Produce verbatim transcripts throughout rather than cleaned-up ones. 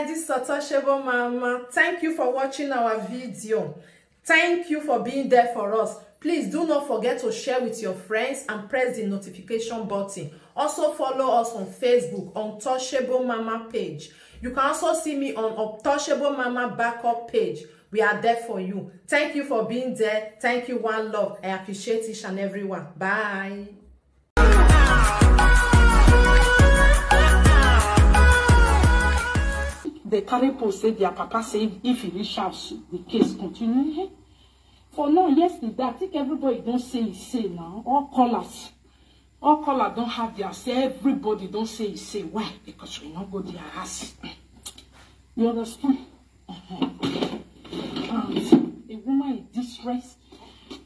This is Untouchable Mama. Thank you for watching our video. Thank you for being there for us. Please do not forget to share with your friends and press the notification button. Also follow us on Facebook, Untouchable Mama page. You can also see me on Untouchable Mama backup page. We are there for you. Thank you for being there. Thank you, one love. I appreciate each and every one. Bye. They carry post say their papa say if, if he reach house, the case continue. For now, yesterday, I think everybody don't say he say now. All callers, all callers don't have their say. Everybody don't say he say. Why? Because we not go their house. You understand? And a woman in distress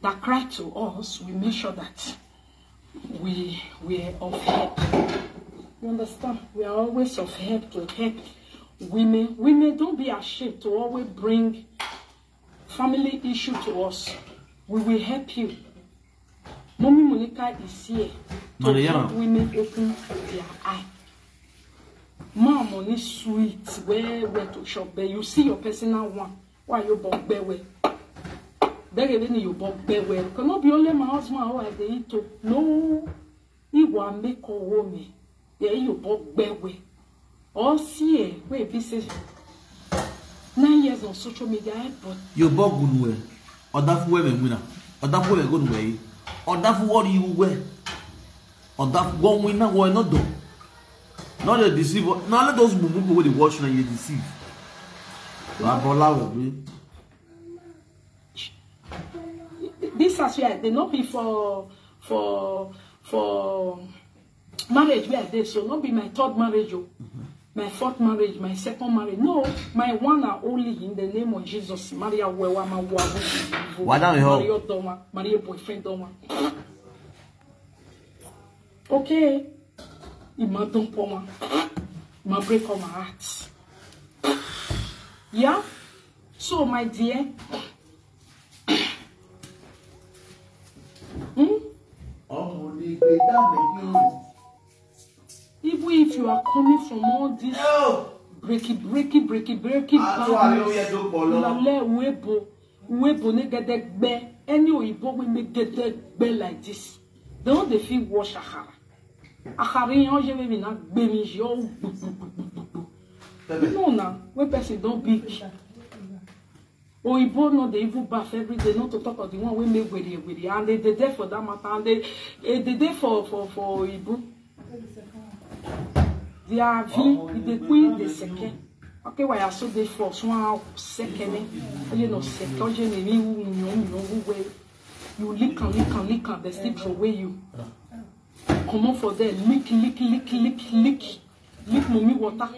that cried to us, we make sure that we were of help. You understand? We are always of help to help women. Women, don't be ashamed to always bring family issue to us. We will help you. Mommy Monica is here to help women open their eye. Ma, money sweet, where where to shop, but you see your personal one. Why you bog bewe? Beg even you bog bewe. Cannot be only my husband who I dey eat to. No, he will make a woman. Yeah, you bog bewe. All see eh, wait, be say nine years on social media, eh, but You bog gunwe. Odafu we me wina. Odafu we go nwe. Odafu what you we. Odafu go wina we no do. Not the deceive. Not let those mumu people wey dey watch na you deceive. Wa bola we. This as where they no be for for for marriage where I dey, so no be my third marriage o. My fourth marriage, my second marriage. No, my one and only in the name of Jesus. Maria Wewa Mawa. Wa down here. Maria Doma, Maria boyfriend Doma. Okay. Ima don poma. Ima break all my heart. Yeah? So, my dear. Hmm? Ọmọ ní pé dábẹ́ yóò. Even if you are coming from all this No. breaky, breaky, breaky, breaky, Ah, so I know where to follow. Lale, Uebo, Uebo, negede gbe. Any Oyibo we make gede gbe like this. They don't dey feel wash akara. Akara yan je baby na gbe mi je o. No na, when person don big. Oyibo no dey even baff every day, not to talk of the one wey make were were, and they dey there for that matter, and they eh, they dey for for for Oyibo. Their view, e dey queen the second. Okay, why I so dey for so one second? You know, second, you know, you know, you know, where you lick and lick and lick and they still throw away you. Comot for there, lick, lick, lick, lick, lick, lick mommy water,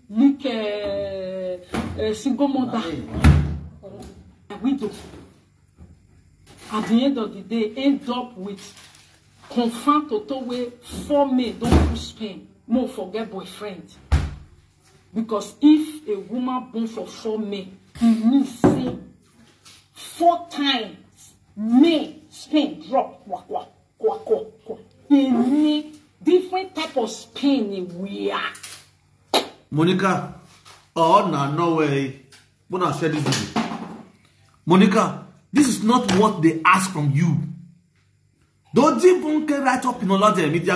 lick uh, uh, single mother, a widow. At the end of the day, end up with confirm toto wey four men don put sperm, no forget boyfriend. Because if a woman born for four men, e mean say four times men sperm drop, kwa kwa kwa kwa kwa. E mean different type of sperm e wear. Monica, oh na no way. When I share this video. Monica, this is not what they ask from you. Don't even get right up in all the media.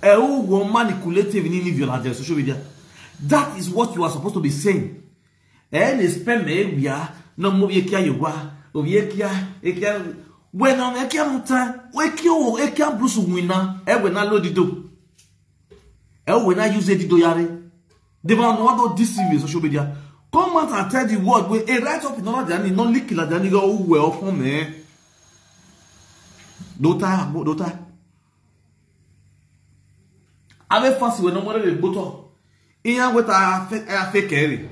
Eh, who will manipulate even in your social media. That is what you are supposed to be saying. Eh, they spend me we are no more ye kia you wa, or ye kia, ye kia. When I'm a kia muta, we kia, we kia brusu wina, eh, when I load it do. Eh, when I use it do yare. They want no other deceive in social media. Come out and tell the world we a right up in all the no lick la the go well for me. Dota, dota. Ave fast we no more the boto. Iyan weta a fake a fake ere.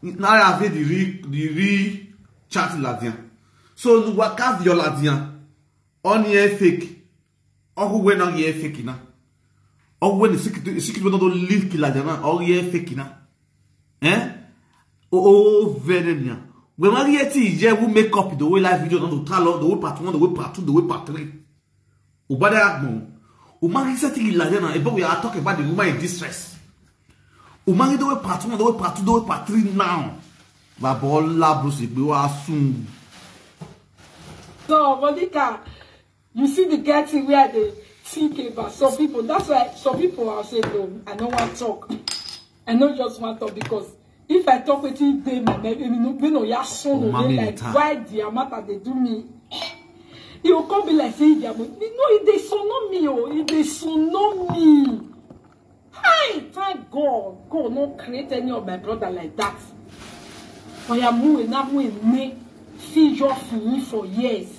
Na ya ave the re the re chat ladian. So nu waka your ladian. On ye fake. Ogu we na ye fake na. Ogu we ni sikit sikit we no link ladian na. O ye fake na. Eh? O o very nya. We ma ye ti je we make up the way live video no to tell the way part one, the way part two, the way part three. Ubada agbon. Umari seti ilajana, but we are talking about the woman in distress. Umangi do we part one, do we part two, do we part three now. Baba Ola Bruce Igbe wa soon. So, Monica, you see the girl thing where they think about some people. That's why some people are saying, no, I don't want to talk. I know just want to talk because if I talk with you, they may be no, we know your son, Oh, mommy, like, ta. Why the amount that they do me? You come be like say, no, they so not me, oh, they so not me. Hi, thank God. God not create any of my brother like that. Oya mu ena mu ene fi your fi for years.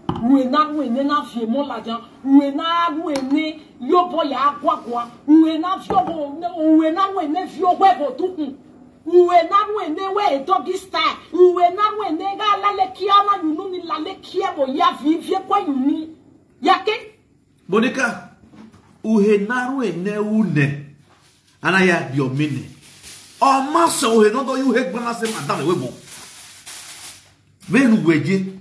Uena mu ene na fi mo la jan. Uena mu ene yo boy agwagwa. Uena fi ogo uena mu ene fi ogo ego tukun. Uena mu ene we doggy style. Uena mu ene ga la le kia na yunu ni la le kia bo ya vi vi kwa yunu. Yake Monica, uhe naru ene une. Ana ya bi omene. O ma so uhe no do you he gbana se madam we bo. Venu weje.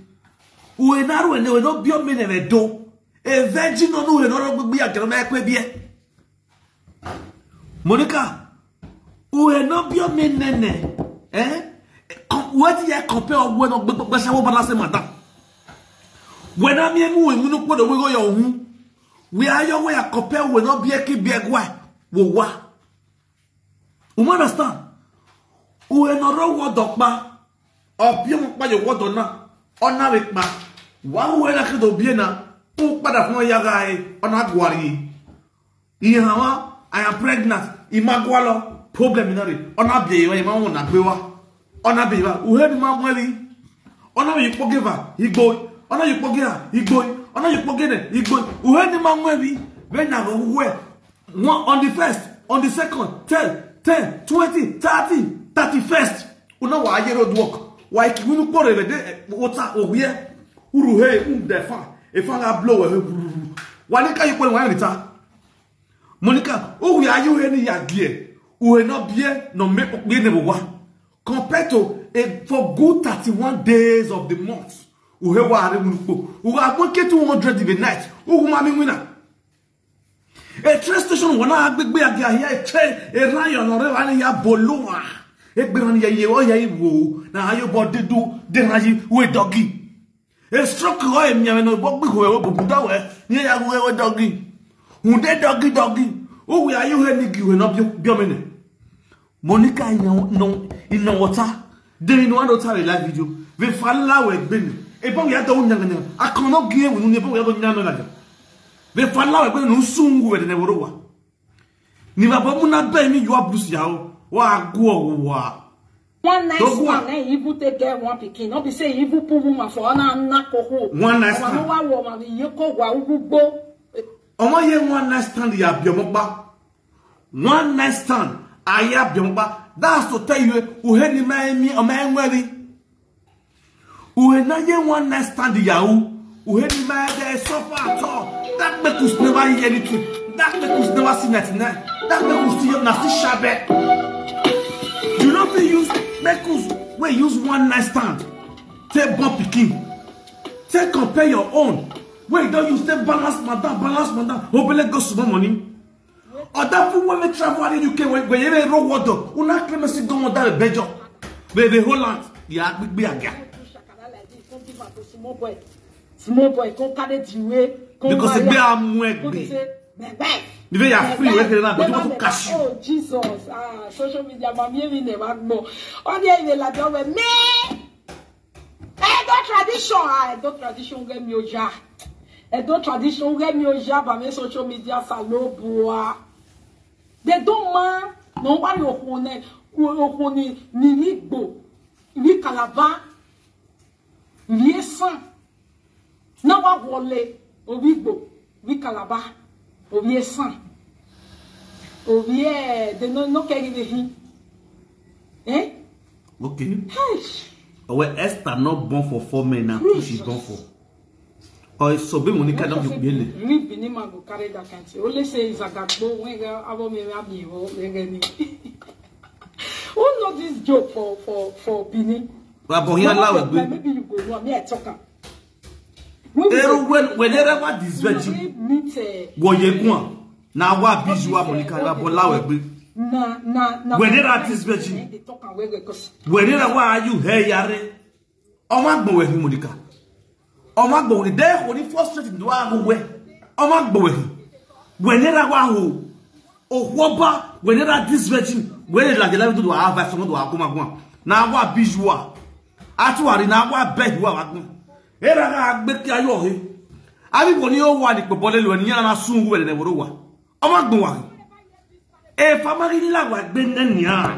Uhe naru ene we no bi omene we do. E virgin no uhe no ro gbigbi akero na ekwe bie. Monica, uhe no bi omene ne. Eh? Wetin ya compare ogwe no gbigbi se wo bana se madam. When I'm here, we no put the way go your home. We are your way, I compare we no be a kid be a guy. Wo wa. You understand? Uhe no ro wo dokpa. Obi mo pa yo wo do na. Ona we pa. Wa uhe na kido bi na. U pada fun ya ga e. Ona gwari. Ihawa, I am pregnant. Imagwalo. Problem na re. Ona bi wa ima won na gbe wa. Ona bi wa. Uhe ni ma mwe ri. Ona we you forgive her. Igbo. Ona you forgive her. Igbo. Ona you forgive her. Igbo. Uhe ni ma mwe ri. When I go where? One on the first, on the second, ten, ten, twenty, thirty, thirty-first. Una wa aye road work. Wa iki winu kpore le de water owie. Uru he un de fa. E fa ga blow we. Wa ni ka you kpore wa ni ta. Monica, o we ayo he ni ya gie. Uhe no bie no me okpe ne wa. Compared to a for good thirty-one days of the month. Uhe wa are mu kpo. Uga mo ke two hundred in the night. Ugu ma mi wina. A train station wana agbegbe agi ahia a train a rayon ore wa ni ya bolowa. Egbe ran ya ye o ya iwo na ayo bo dedu de na yi we doggy. A stroke o emi ame no bo gbe ho e bo buda we ni ya we we doggy. Hunde doggy doggy. O we ayo he ni gi we no bi bi omene. Monica in no in the water. Then you know what I live video. Ve fala we gbin. E ba we ado nyanga nyanga. I cannot give we ni ba we ado nyanga nyanga. Ve fala we gbin no sungu we de ne woro wa. Ni ba bo mu na be mi yo abus ya o. Wa go wa. One nice Don't go man, out. Eh, even take get one pikin. Not be say even put woman for na na koko. One nice Wa man. No wa wo ma ye ko wa ugbo. Omo ye one night stand ya bi omo pa. One night stand aya bi omo pa. That's to tell you uhe ni ma emi o ma enweri. Uhe na ye one night stand ya u. Uhe ni ma de suffer at all. That make us never hear anything. That make us never see ninety-nine. That make us see na see shabe. You no fit use make us we use one night stand. Take born pikin. Take compare your own. Wey you don use take balance madam, balance madam. Obele go small money. Other people wey travel around U K wey wey yere road work do. Una claim say don that bejo. Wey dey Holland. Ya gbigbe aga. Small boy, come carry the way. Come Because marry egbe am. amu Come dey egbe. Say, "Bebe." The way you are free, wey dey na, but you want to Bebe, cash you. Oh, Jesus. Ah, social media, mami, emi never go. All the email I don me. Edo tradition, ah, Edo tradition get me oja. Edo tradition get me oja, but me social media salo bua. They don't man, no one okone, okone, ni Igbo, ni Calabar, ni Esan. Na wa wole, obi Igbo, ni Calabar, obi Esan. Obi eh, they no, no care give him. Eh? Okay. Eish. Owe Esther not born for four men now. Who she born for? Oh, so be Monica don be gbele. Real Benin man go carry that kind thing. Only say is a gagbo when ga abo me me abi wo we ga ni. Who know this joke for for for Benin? Wa bo yan lawe gbe. Maybe you go know me I talk am. When we Eru say- when whenever this when virgin. We meet, eh, Wo ye gun. Na wa bi ju wa Monica wa bo lawe gbe. Na na na. Wenera this virgin. Wenera wa ayu he yare. Oma gbo we hi Monica. Oma gbo we de ko ni frustrate do agu we. Oma gbo we hi. Wenera wa ho. Ohwoba wenera this virgin. Wenera de la do wa va so do akuma gwa. Na wa bijua. Atuari na wa be wa wa gwa. Era ga gbe ki ayo he. Abi wo ni o wa ni pe bole lo ni ana sun we ne woro wa. Oma gbo wa. E fa mari la wa gbe ne ni a.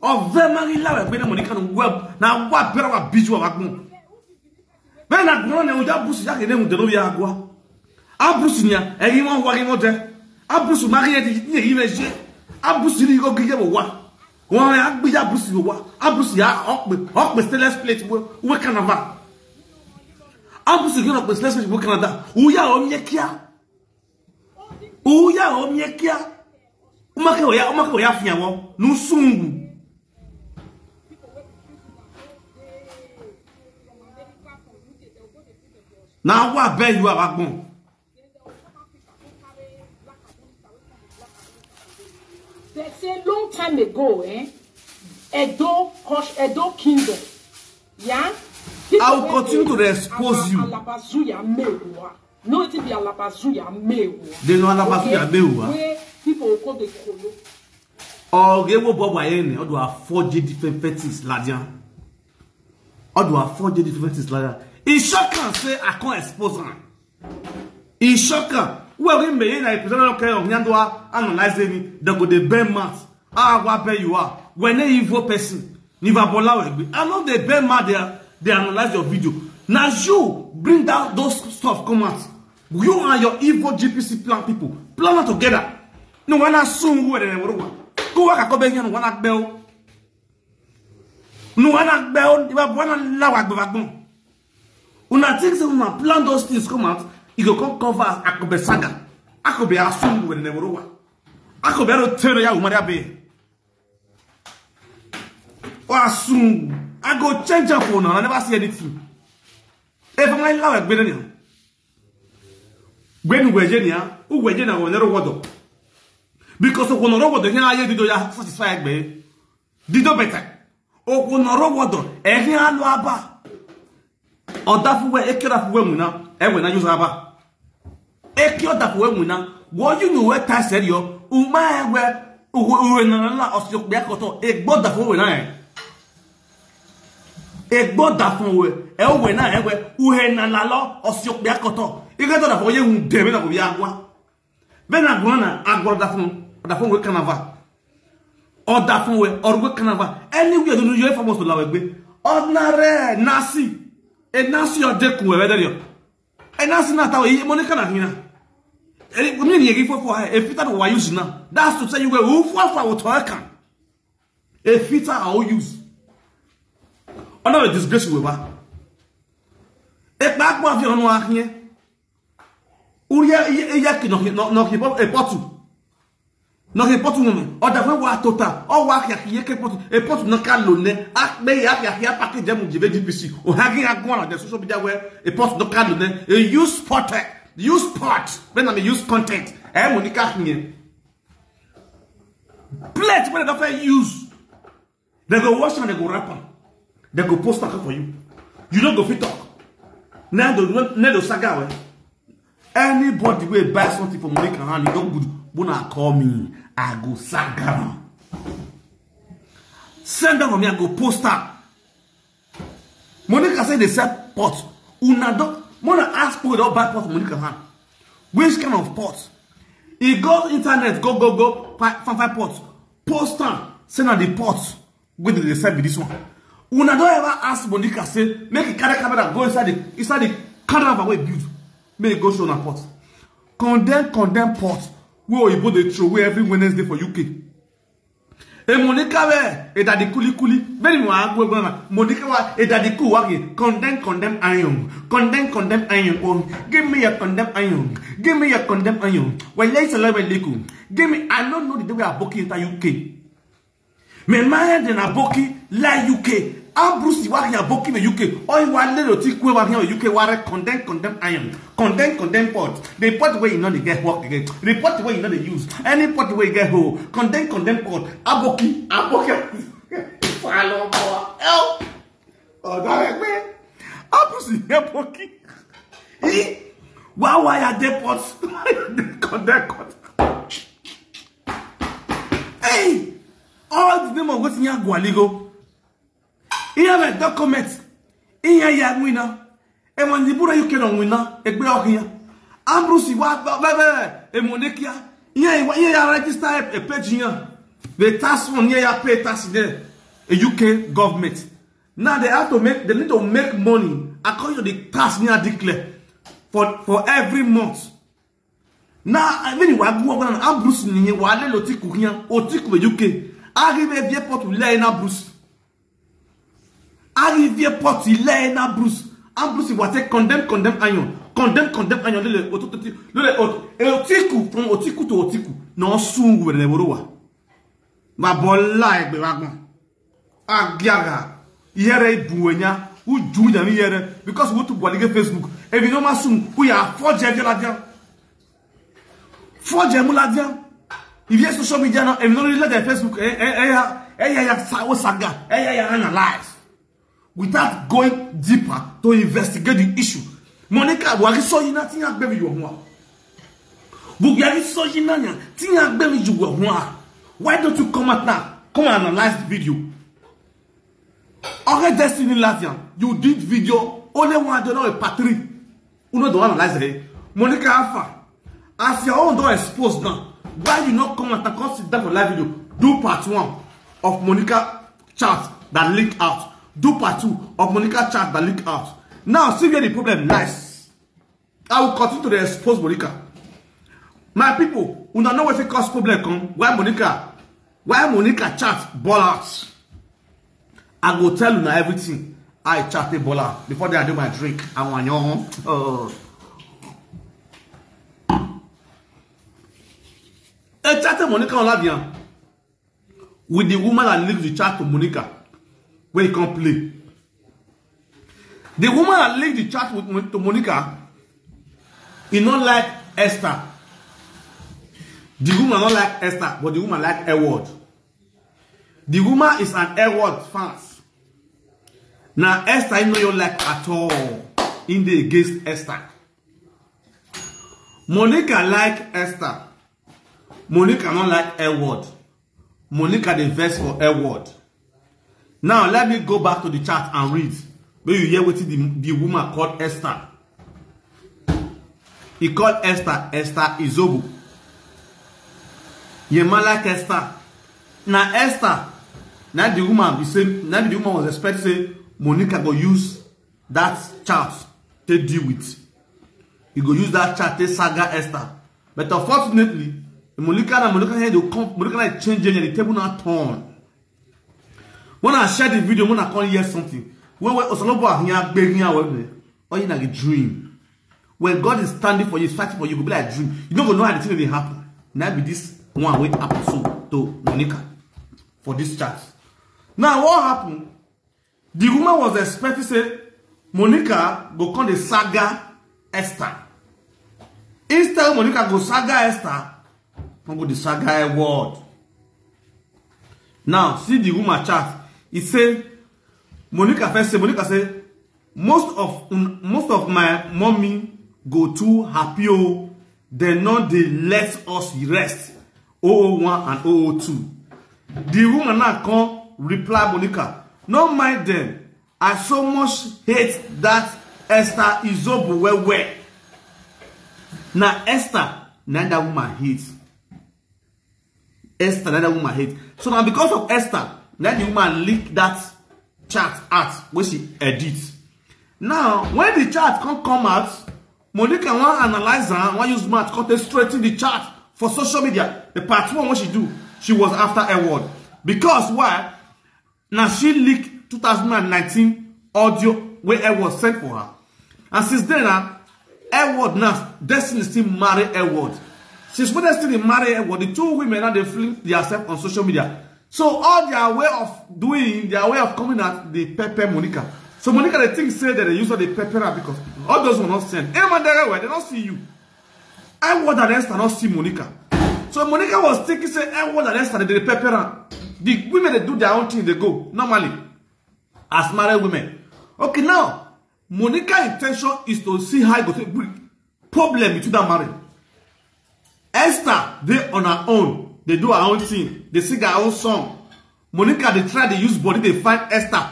O ve mari la wa gbe ne Monica no we na wa bera wa bijua wa gbo. Be na gbo ne o ja busi ya ke ne mu de no ya gwa. Abrusi nya, egi won wa gi won de. Abrusi mari e di ni e meje. Abrusi ni go gige bo wa. Won ya gbe ya abrusi bo wa. Abrusi ya okpe, okpe stainless plate we, we Canada. Abrusi gi okpe stainless plate we Canada. Uya o mi kia. Uya o mi kia. Umake oya, umake oya fian wo. Nu sungu. Na wa be you are backbone. They say long time ago, eh? Edo, Kosh, Edo Kingdom. Yeah? I will continue to expose you. Alabazuya Mewa. No, it be Alabazuya Mewa. They know Alabazuya Mewa. Where people will call the Kolo. Oge wo bobo ayene, odo a forge different fetis ladian. Odo a forge different fetis ladian. He shock and say I can't expose him. He shock am. Well, we may na present okay of nyandwa analyze me. They go the bad mouth. Ah, what bad you are. When a evil person, Niva Bola will be. I know the bad mouth they are, they analyze your video. Now you bring down those stuff come out. You and your evil G P C plan people plan it together. No one has soon who they were. Go work at Kobe and one at Bell. No one at Bell. You have one law at Bavagum. Una think say una plan those things come out, e go come cover Akobe saga. Akobe asungu we ne worowa. Akobe no tero ya umari abe. O asungu. I go change up for una. I never see anything. If I lie we gbere ni. Gbenu we je ni a, u we je na we ne ro wodo. Because of we no ro wodo, ni aye dido ya satisfy gbe. Dido better. Okwu nọrọ wodo ehi alụ aba. Ọdafuwe ekerafuwe nwuna ewe na yuza aba. Eki ọdafuwe nwuna wo yunu we ta serio uma ewe uwe uwe na la osi okpe akoto egbo ọdafuwe na e. Egbo ọdafuwe ewe na ewe uhe na la lo osi okpe akoto. Ige to ọdafuwe ye nwun debe na ko bi agwa. Bena gwana agwara dafun, dafun we kanava. O dafun we or we kanava. Anywhere do you famous la we gbe. Ordinary nasi. E nasi o dekun we we derio. E nasi na tawo yi mo ni kana hina. E mi ni yegi fofo ha e fita do wa use na. That's to tell you we u fofo fofo wo to kan. E fita a o use. Ona we disgrace we ba. E pa po afi onu ahin. Uri ya ya ya ki no no no ki po e potu. No ki potu mu. O da fe wa tota. O wa ki ki ye ke potu. E potu no ka lo ne. A pe ya ya ya package mu jibe D P C. O ha gi agwa na the social media where e potu no ka lo ne. E use pot. Use pot. When I use content. E mo ni ka hin. Plate when I don't use. They go wash and they go wrap am. They go post am for you. You no go fit talk. Now the now the saga well. Anybody will buy something from Monica hand, you don't good. When I call me, I go saga. Send them for me, I go post am. Monica say they sell pot. Una don Mona ask people don buy pot Monica hand. Which kind of pot? He go internet, go go go find find pot. Post am, say na the pot wey dey dey sell be this one. Una don ever ask Monica say make he carry camera go inside the inside the carnival wey build, make he go show na pot? Condemn condemn pot wey oyibo dey throw away every Wednesday for U K. E Monica we e daddy kuli kuli. Very mo agbo gona. Monica wa e daddy ku wa ke. Condemn condemn iron. Condemn condemn iron. Oh, give me your condemn iron. Give me your condemn iron. Well, let's allow me liku. Give me. I don't know the way aboki enter U K. Me mind na aboki la U K. Ambrusi wa hia boki me U K. Oi wa lero ti kwe wa hia U K wa re condemn, condemn iron. Condemn, condemn pot. The pot where you know they get work again. The pot where you know they use. Any pot where you get hole. Condemn, condemn pot. Aboki, aboki. Follow boy. Help. Oh, that me. Ambrusi hia boki. Eh? Wa wa ya de pot. Condemn pot. Hey! All the name of what's in your gualigo. Ihe na document. Ihe ya nwina. E mo ni bura U K no nwina. Egbe ohiya. Ambrusi wa ba ba ba. E mo ne kia. Ihe wa ihe ya register a, a page here. The tax one here ya pay tax there. A U K government. Now they have to make, they need to make money according to the tax here declare for, for every month. Now, I mean, wa gu wa na Ambrusi ni wa le lo tiku here, o tiku U K. Agi be vie pot le na Ambrusi. Agi vie pot le na Ambrusi. Ambrusi wa te condemn, condemn iron. Condemn, condemn iron. Lele, o to, to, to, lele, o, e o tiku, from o tiku to o tiku. No sun we le woro wa. Ma bola egbe wa gbon. Agiaga. Yere ibu enya. Uju ya mi yere. Because we to bwali ge Facebook. If you no ma sun, we are four je la dia. Four je mu la dia. If you social media now, if you no really like Facebook, eh, eh, eh, ya, eh, ya, ya, sa, o saga, eh, ya, ya, analyze. Without going deeper to investigate the issue. Monica, wa ki so yina ti ya gbe mi yo mo. Bu ya ki so yina ya, ti ya gbe mi yo mo. Why don't you come out now? Come and analyze the video. Okay, Destiny Lafian, you did video, only one, don't know a part three. You know the one analyze it. Monica Alpha, as your own don't expose now, why you not come out and come sit down for live video? Do part one of Monica chat that leak out. Do part two of Monica chat that leak out. Now, see where the problem lies. I will continue to expose Monica. My people, una know wetin cause problem come. Why Monica? Why Monica chat ball out? I go tell una everything. I chat a ball out before they do my drink. I want your home. Oh. A chat Monica Olabian with the woman that leaked the chat to Monica when he come play. The woman that leaked the chat with Mon- to Monica, he not like Esther. The woman not like Esther, but the woman like Edward. The woman is an Edward fans. Now Esther, you know you like at all. In the against Esther. Monica like Esther. Monica not like Edward. Monica the verse for Edward. Now let me go back to the chat and read. When you hear what the, the woman called Esther. He called Esther, Esther Izobu. Ye man like Esther. Now Esther, now the woman be say, now the woman was expecting say Monica go use that chat to deal with. He go use that chat to saga Esther. But unfortunately, Monica and Monica here they come, Monica like change and the table now turn. When I share the video, when I come hear something, when we Osolobo are here, beg me away, oh, you like a dream. When God is standing for you, is fighting for you, go be like dream. You don't know how the thing will happen. Now be this one way happen so to Monica for this chat. Now what happened? The woman was expecting say Monica go come the saga Esther. Instead Monica go saga Esther, come go the saga Edward. Now see the woman chat. He say Monica first say Monica say most of un- most of my mommy go too happy oh, they no dey let us rest. oh oh one and oh oh two. The woman now come reply Monica, no mind them. I so much hate that Esther Izobu well well. Now Esther, now that woman hate. Esther, now that woman hate. So now because of Esther, now the woman leak that chat out where she edit. Now when the chat come come out, Monica wan analyze am, wan use mouth come take straighten the chat for social media. The part one wey she do, she was after Edward. Because why? Na she leak two thousand and nineteen audio wey Edward send for her. And since then, na Edward now, Destiny still marry Edward. Since when Destiny marry Edward, the two women now dey fling themselves on social media. So all their way of doing, their way of coming out, they pepper Monica. So Monica, they think say that they use all the pepper her because all those will not send. Hey, man, they don't see you. I want that Esther not see Monica. So Monica was thinking say I want that Esther they pepper her. The women, they do their own thing, they go normally as married women. Okay, now Monica intention is to see how it go take bring problem between that marriage. Esther dey on her own, dey do her own thing, dey sing her own song. Monica dey try dey use body dey find Esther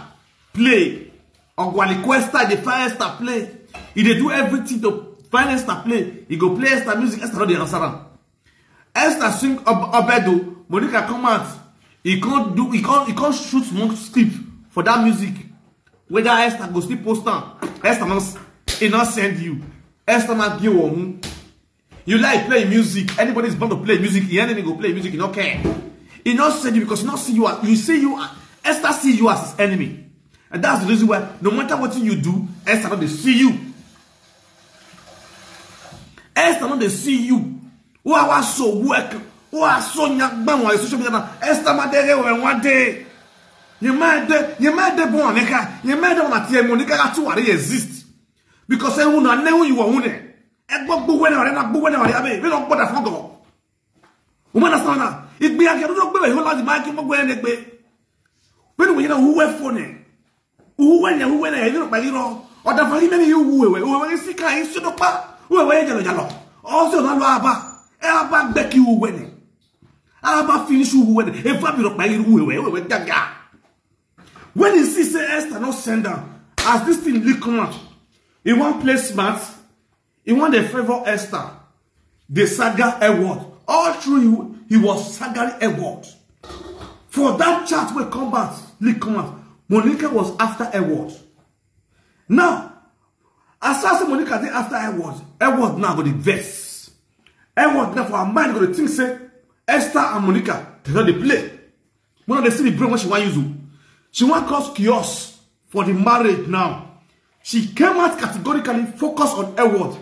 play. Ogwaliku Esther dey find Esther play. E dey do everything to find Esther play. E go play Esther music, Esther no dey answer am. Esther sing Ob- Obedo, Monica come out. E come do, e come, e come shoot smoke slip for that music. Whether Esther go still post am, Esther no, e no send you. Esther na give one. You like playing music. Anybody is born to play music. Your enemy go play music. You no care. He not send you because he not see you. As, you see you. As, Esther see you as his enemy, and that's the reason why no matter what you do, Esther not dey see you. Esther not dey see you. Who are so work? Who are so nyagban on social media now? Esther Madere when one day. You might de, you might de bon America. You might de on a T M Monica got to what exist. Because I won't know who you are. Egbo gbuwe na ọrịa na gbuwe na ọrịa be. We don't bother for God. Woman that's not. If we are going to go who like my king go and egbe. When we know who we for ne. Who we ne, who we ne, you know, by you know. Or the very many you who we, who we see can you should pa. Who we jalo jalo. Also na lo aba. E aba gbeki who we ne. Aba finish who we ne. E fa bi ro pa you who we, who we gaga. When he see say Esther no send am, as this thing leak come out, he wan play smart, he wan dey favour Esther, dey saga Edward. All through he, he was sagging Edward. For that chat wey come out, leak come out, Monica was after Edward. Now, as far as Monica dey after Edward, Edward now go dey vex. Edward now for her mind go dey think say Esther and Monica, they don dey play. When they see the brain wey she wan use o. She wan cause chaos for the marriage now. She came out categorically focus on Edward.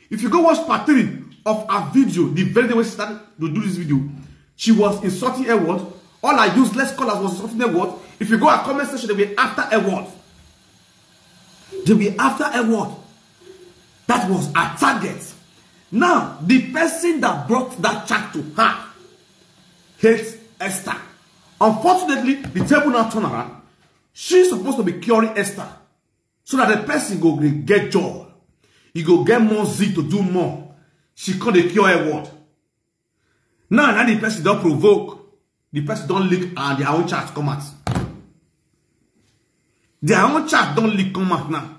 If you go watch part three of her video, the very day when she started to do this video, she was insulting Edward. All her useless callers was insulting Edward. If you go her comment section, they were after Edward. They were after Edward. That was her target. Now, the person that brought that chat to her hates Esther. Unfortunately, the table now turn around. She's supposed to be curing Esther so that the person go get joy. He go get more zeal to do more. She come dey cure Edward. Now, now the person don provoke. The person don leak and their own chat come out. Their own chat don leak come out now.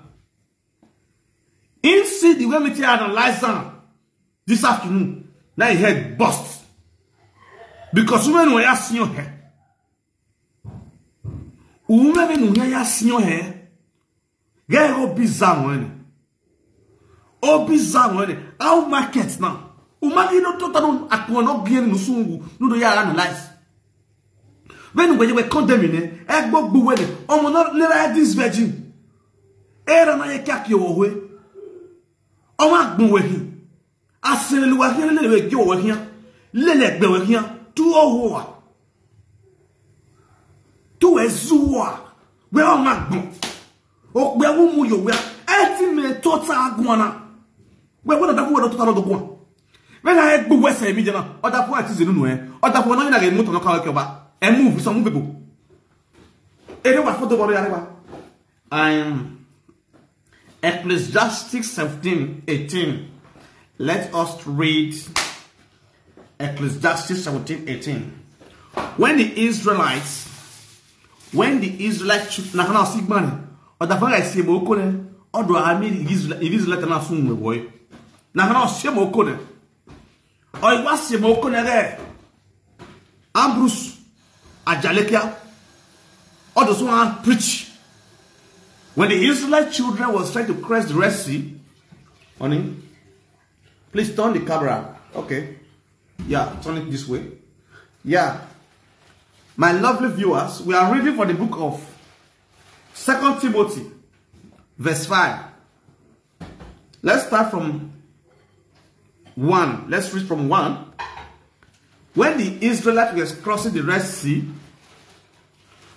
Him see the way me take analyze am this afternoon. Now him head burst. Because women were asking your hair. Women were asking your hair. Get go bizarre one. Oh bizarre one. How market now? Umagi no tota no akwa no bien no sungu. No do ya analyze. When we were condemning, eh, egbo gbuwe ni. Omo no lera this virgin. Era na ye kaki owe. Omo agbon we hin. Asere luwa hin lele we gi owe hin. Lele gbe we hin. Tu owo a. Tu ezuwa. We omo agbon. Okpe wu mu yo we. Eti me tota agwana. We we da ku we tota lo do gwan. We na egbu we se mi jana. Oda fu ati zinu nu e. Oda fu na na ge mu to no ka ke ba. E move some people. Ere wa foto boro ya re ba. I'm Ecclesiastes seventeen eighteen. Let us read Ecclesiastes seventeen eighteen. When the Israelites, when the Israelites, na kana sigmani, or the fanga si mo kone, or do ami Israel, Israelite na sun we boy. Na kana si mo kone. Or was si mo kone there. Ambrose Ajalekia, all those who want preach. When the Israelite children was trying to cross the Red Sea, honey, please turn the camera. Okay. Yeah, turn it this way. Yeah. My lovely viewers, we are reading for the book of Second Timothy, verse five. Let's start from one. Let's read from one. When the Israelites were crossing the Red Sea,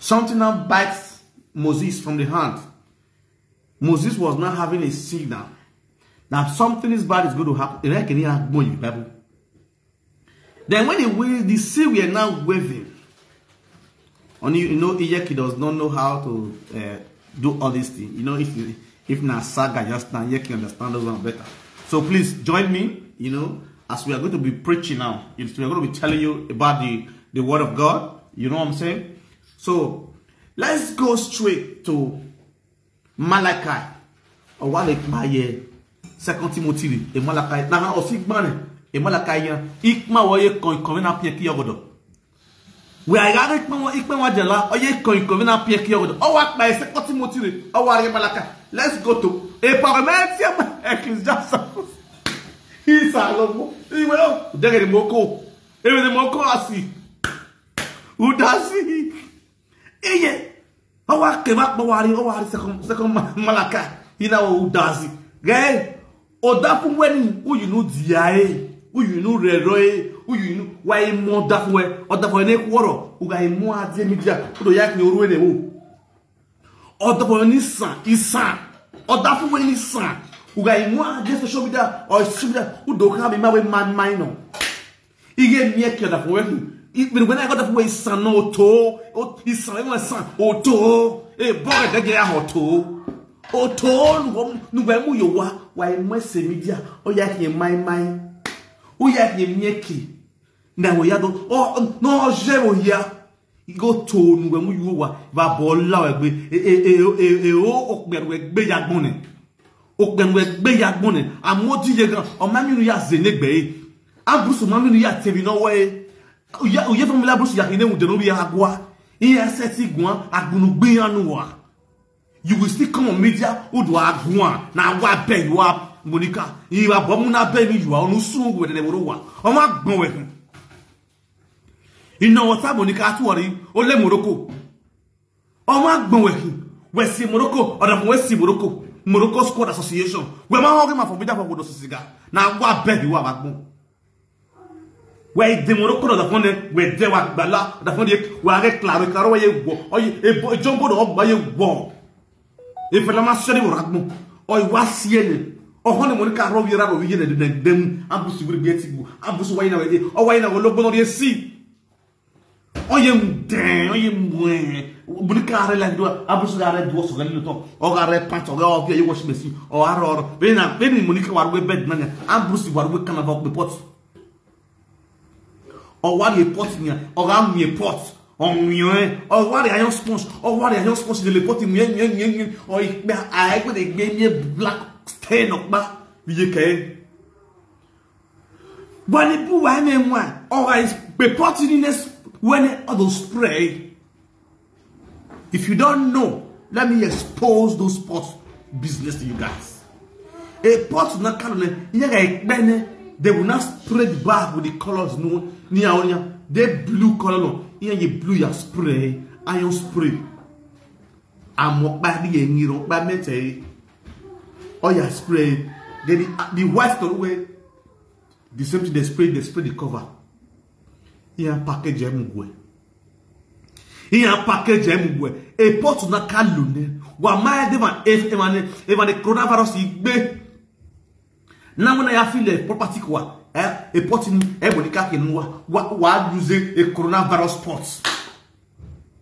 Something now bites Moses from the hand. Moses was not having a signal that something is bad is going to happen. Ere kini agbo yi Bible. Then when he waved, the sea were now waving. Only you know, Iyeki does not know how to uh, do all these things. You know, if you, if na saga just now, Iyeki understand those one better. So please join me. You know, as we are going to be preaching now, we are going to be telling you about the the word of God. You know what I'm saying? So let's go straight to Malachi. Ọwa le kpa ye Second Timothy re, e Malachi. Na ha osi gbọn re, e Malachi yan. Ikma wo ye kon kon na pie ki ogodo. We are going to ikpe wa jela, oye kon kon na pie ki ogodo. Ọwa kpa ye Second Timothy re, ọwa re Malachi. Let's go to Epagomensium Ecclesiastes. Isa lo mo. Iwe o, dege ni mo ko. Ewe ni mo ko asi. Udasi. Eye. Ọwa keva kpọwari, ọwa ri second, second Ma-, Malachi. Ina o udazi. Ge, odafu weni, uyu nu diae, uyu nu reroe, uyu nu, wa imo odafu we, odafu we ne kworo, uga imo adie media, udo ya ki oru ene wo. Odafu we ni san, isan. Odafu we ni san. Uga imo adie social media, or social media, udo ka mi ma we man minor. Ige mie ki odafu we. Ibiri wena odafu we isan no to. O, isan we san. O to. E bo ge ge ya ho to. O to nu wo, nu we mu yo wa. Wa imo ese media. O ya ki mai mai. O ya ki mie ki. Na wo ya do. O, no je wo ya. Igo to nu we mu yo wa. Va bo la we gbe. E, e, e, e, e, o, o pe we gbe ya gbon ni. Okpẹn wẹ gbe ya gbọn nẹ, amọ di ye gan, ọma mi nu ya ze ne gbẹ e. Abrusu ma mi nu ya tebi nọ wẹ e. Uye, uye family Abrusu ya hine unde no bi ya gua. Iye ẹsẹ ti guan, agbunu gbe ya nu wa. You will still come on media, udu aguan, na wa bẹ you are Monica. Iye wa bọ mu na bẹ mi you are, onu sun wẹ dẹdẹ woro wa. Ọma gbọn wẹ hẹn. Ina wọta Monica atuwari, o le Morocco. Ọma gbọn wẹ hẹn. Wẹ si Morocco, ọdọ fun wẹ si Morocco. Morocco Squad Association. Wẹ ma họgẹ ma fọ mi da fọ wodo sisiga. Na wa bẹ bi wa ma gbọn. Wẹ de Morocco ọdọ fun nẹ, wẹ de wa gbala, ọdọ fun de, wẹ agẹ klaro, klaro wẹ ye wọ. Ọye, ebo, ejọngo dọ ọgba ye wọ. Efẹlẹ ma sẹri wọ ra gbọn. Ọye wa si ẹnẹ. Ọhọn ni Monica rọ wi ra rọ wi ye nẹ dẹdẹ dẹmu. Abusu wiri bi eti gbo. Abusu wa yi na wẹ ye. Ọwa yi na wẹ ologbo nọ ri esi. Oye mu den, oye mu en. Buni ka re la do, abusu ga re do so ga lo to. O ga re pant, o ga o bi e washing machine. O aro aro. Be na, be ni Monica wa we bed na nya. Abusu wa we kana va pe pot. O wa ye pot nya, o ga mu ye pot. O mu ye, o wa re iron sponge, o wa re iron sponge de le pot mu ye, ye, ye, ye. O ipe a, a, ipe de gbe mi black stain o pa. Ye ke. Wani bu wa me mwa. Or I be pot in this when all those spray. If you don't know, let me expose those pot business to you guys. A pot na kalone, yaga ekpene, they will not spray the bag with the colors no, ni aonya. They blue color no, iya ye blue ya spray, iron spray. Amokpa di ye ngiro pa mete. Oya spray. Then the, the white color way. The same thing they spray, they spray the cover. Iya package em gwe. Iya package em gwe. A pot na kalune. Wa ma de man if if an if an coronavirus igbe. Na when I feel a property kwa. Eh, a pot in e Monica ke nwa. Wa wa use a coronavirus pot.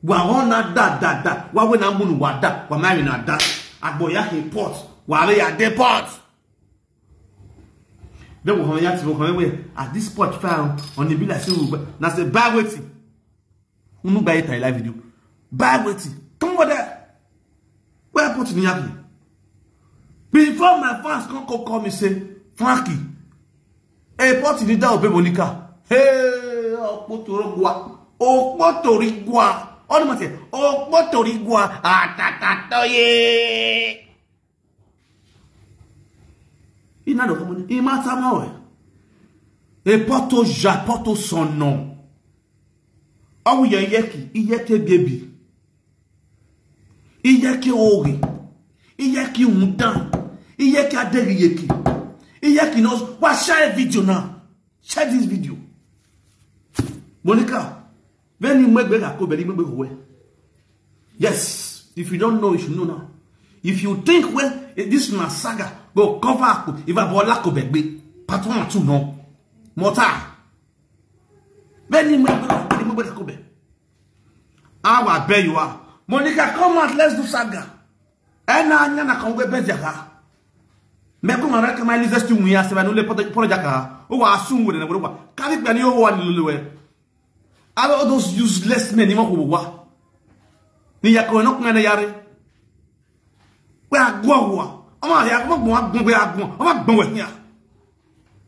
Wa on na da da da. Wa we na munu wa da. Wa ma na da. Agbo ya he pot. Wa re ya de pot. Then we ya ti we at this point found on the bill I say we na say buy wetin. Unu buy it I live video. Buy wetin. Come over there. Where pot ni happen? Before my fans come come call me say, Frankie, a pot ni da obe Monica. Hey, okpotoro gwa. Okpotori gwa. All the matter. Okpotori gwa. Atatatoye. Ina do komuni. Imata mawe. A pot to ja, pot to sono. Awu ya yeki, iyeke baby. Iyeke oge. Iyeke undan. Iyeke adegi yeki. Iyeke no. Wa share video now. Share this video. Monica, veni megbe ga ko beri megbe ko we. Yes, if you don't know, you should know now. If you think, well, eh, this na saga go cover up, if I bought lack of a part one and two, no. Mota. Many, many, many, many, many, many. How I bet you are. Monica, come out, let's do saga. And now, I'm gonna come with Benjaga. Meko mara kama Elizabeth tu muya se ba no le poto poto jaka. O wa sun wo de na wo wa. Kali gba ni o wa ni lo le we. All those useless men ni mo ko wa. Ni ya ko no kun na yare. We agwo wa. O ma ya ko mo gbon agbon we agbon. O ma gbon we ya.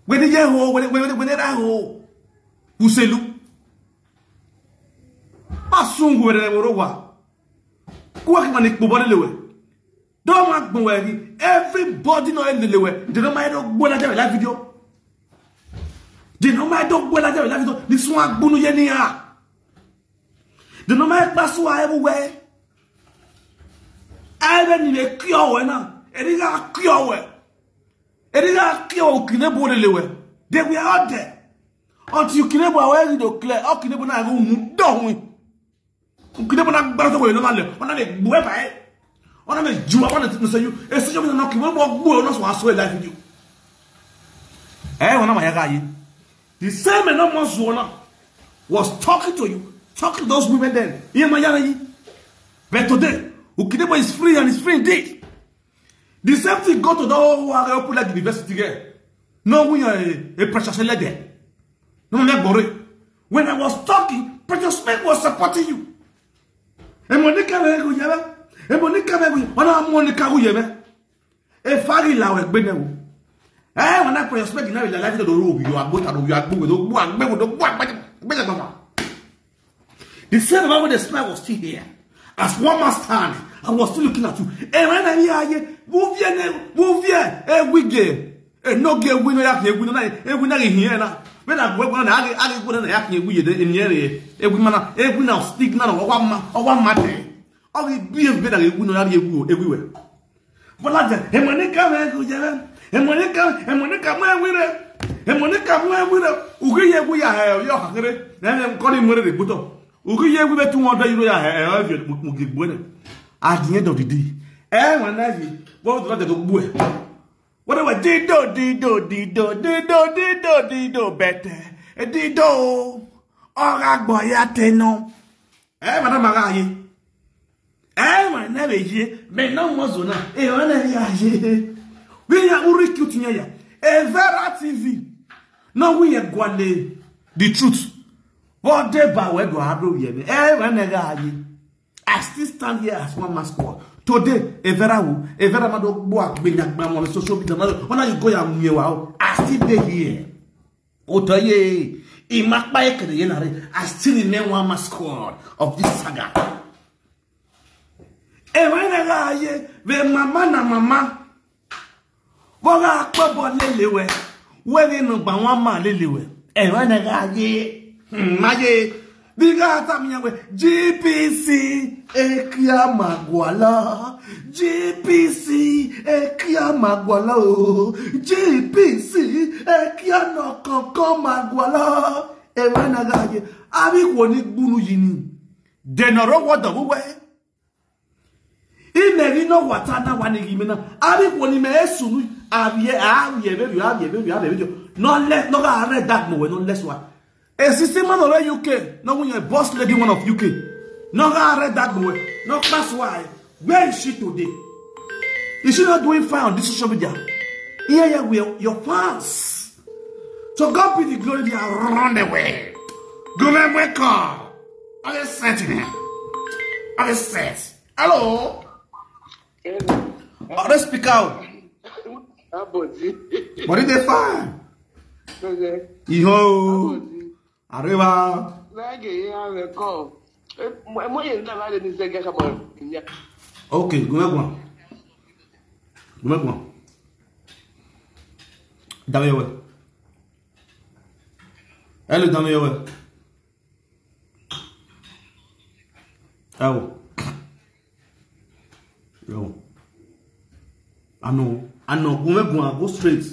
We ni ye ho, we we we ra ho. Uselu. Ma sun wo de na wo wa. Kuwa ki mani kpo bole le we. Don't want to worry. Everybody know in the way. They don't mind don't go like that live video. They don't mind don't go like that live video. This one gbunu ye ni ha. They don't mind pass wa everywhere. Even in a cure we na. Eri ga cure we. Eri ga cure we kine bo le we. They were out there. Until you kine bo we do clear. O kine bo na go mu do wi. Kide bona gbara to ko na le. Ona le gbe ba e. Ona me ju wa na tinu se yu. E se jo mi na ki mo gbo na so aso e life you. Eh, ona ma ya ga yi. The same no mo so na was talking to you, talking to those women then. Iye ma ya na yi. But today, Ukidebo is free and is free indeed. The same thing go to the whole who are open like university girl. No, we are a, a precious lady. No, no, no, no. When I was talking, Precious Smith was supporting you. E Monica we go yebe. E Monica we go. Ona Monica go yebe. E fagi la we gbe ne wo. Eh, when I Precious Smith na we la life do ro yo agbo ta do yo agbo we do gbo agbe we do gbo agbe agbe agbe. The same way the smile was still here. As one man stand, I was still looking at you. E when I hear ye, move here, move here, e wige. E no ge wi no ya ke wi no na, e wi na ge here na. When I go na, I I go na ya ke wi ye de in here. E wi mana, e wi na stick na wa ma, wa ma te. O wi bi e be na ge wi no ya ge wi everywhere. Bola je, e mo ni ka me ku je be. E mo ni ka, e mo ni ka mo e wi re. E mo ni ka mo e wi re. U ge ye wi ya he yo ha kere. Na me ko ni mo re de gbuto. U ge ye wi be two hundred euro ya he, e o fi mo ge gbo ne. At the end of the day, e wa na yi, wo do de to gbo e. What do I dido dido dido dido dido dido better? Dido. Ora gbo ya te no. Eh, madam, aga ye. Eh, ma na be ye. Me no mo zo na. Eh, wa na ya ye. We ya uri cute nya ya. Evera T V. No, we ya gwale. The truth. What dey ba we do abro ye me. Eh, wa na ga ye. I still stand here as one man squad. Today, Evera wo, Evera ma do gbo agbe nya gba mo social media. When you go ya mu ye wa o, I still dey here. Otoye, Imapa Ekene Yenare, I still remain one man squad of this saga. E when I lie, we mama na mama. Boga akpọbọ lelewe. Wege no gba wọn ma lelewe. E when I lie. Hmm, maye. Biga ata mi we G P C ekia magwala. G P C ekia magwala o. G P C ekia no kankan magwala. E when I lie. Abi wo ni gbunu yi ni. De no ro wo do we. Ime ri no wata na wa ni gi mi na. Abi wo ni me esunu. Abi e, abi e, baby, abi e, baby, abi e, baby. No let, no ga read that mo we, no less wa. A sixteen man over U K. No, when your boss lady one of U K. No ga read that mo we. No pass why. Where is she today? Is she not doing fine on this social media? Here, here, we are your fans. So God be the glory, they are run away. Go and wake up. I just sent in here. I just sent. Hello. Hello. Oh, let's speak out. Abodi. But they fine. Okay. Iho. Abodi. Arriba. Lagi ya me ko. Eh, mo mo ye na ba de ni se ga ka mo nya. Okay, go make one. Go make one. Dame yo. Hello, dame yo. Awo. Yo. Ano, ano, go make one, go straight.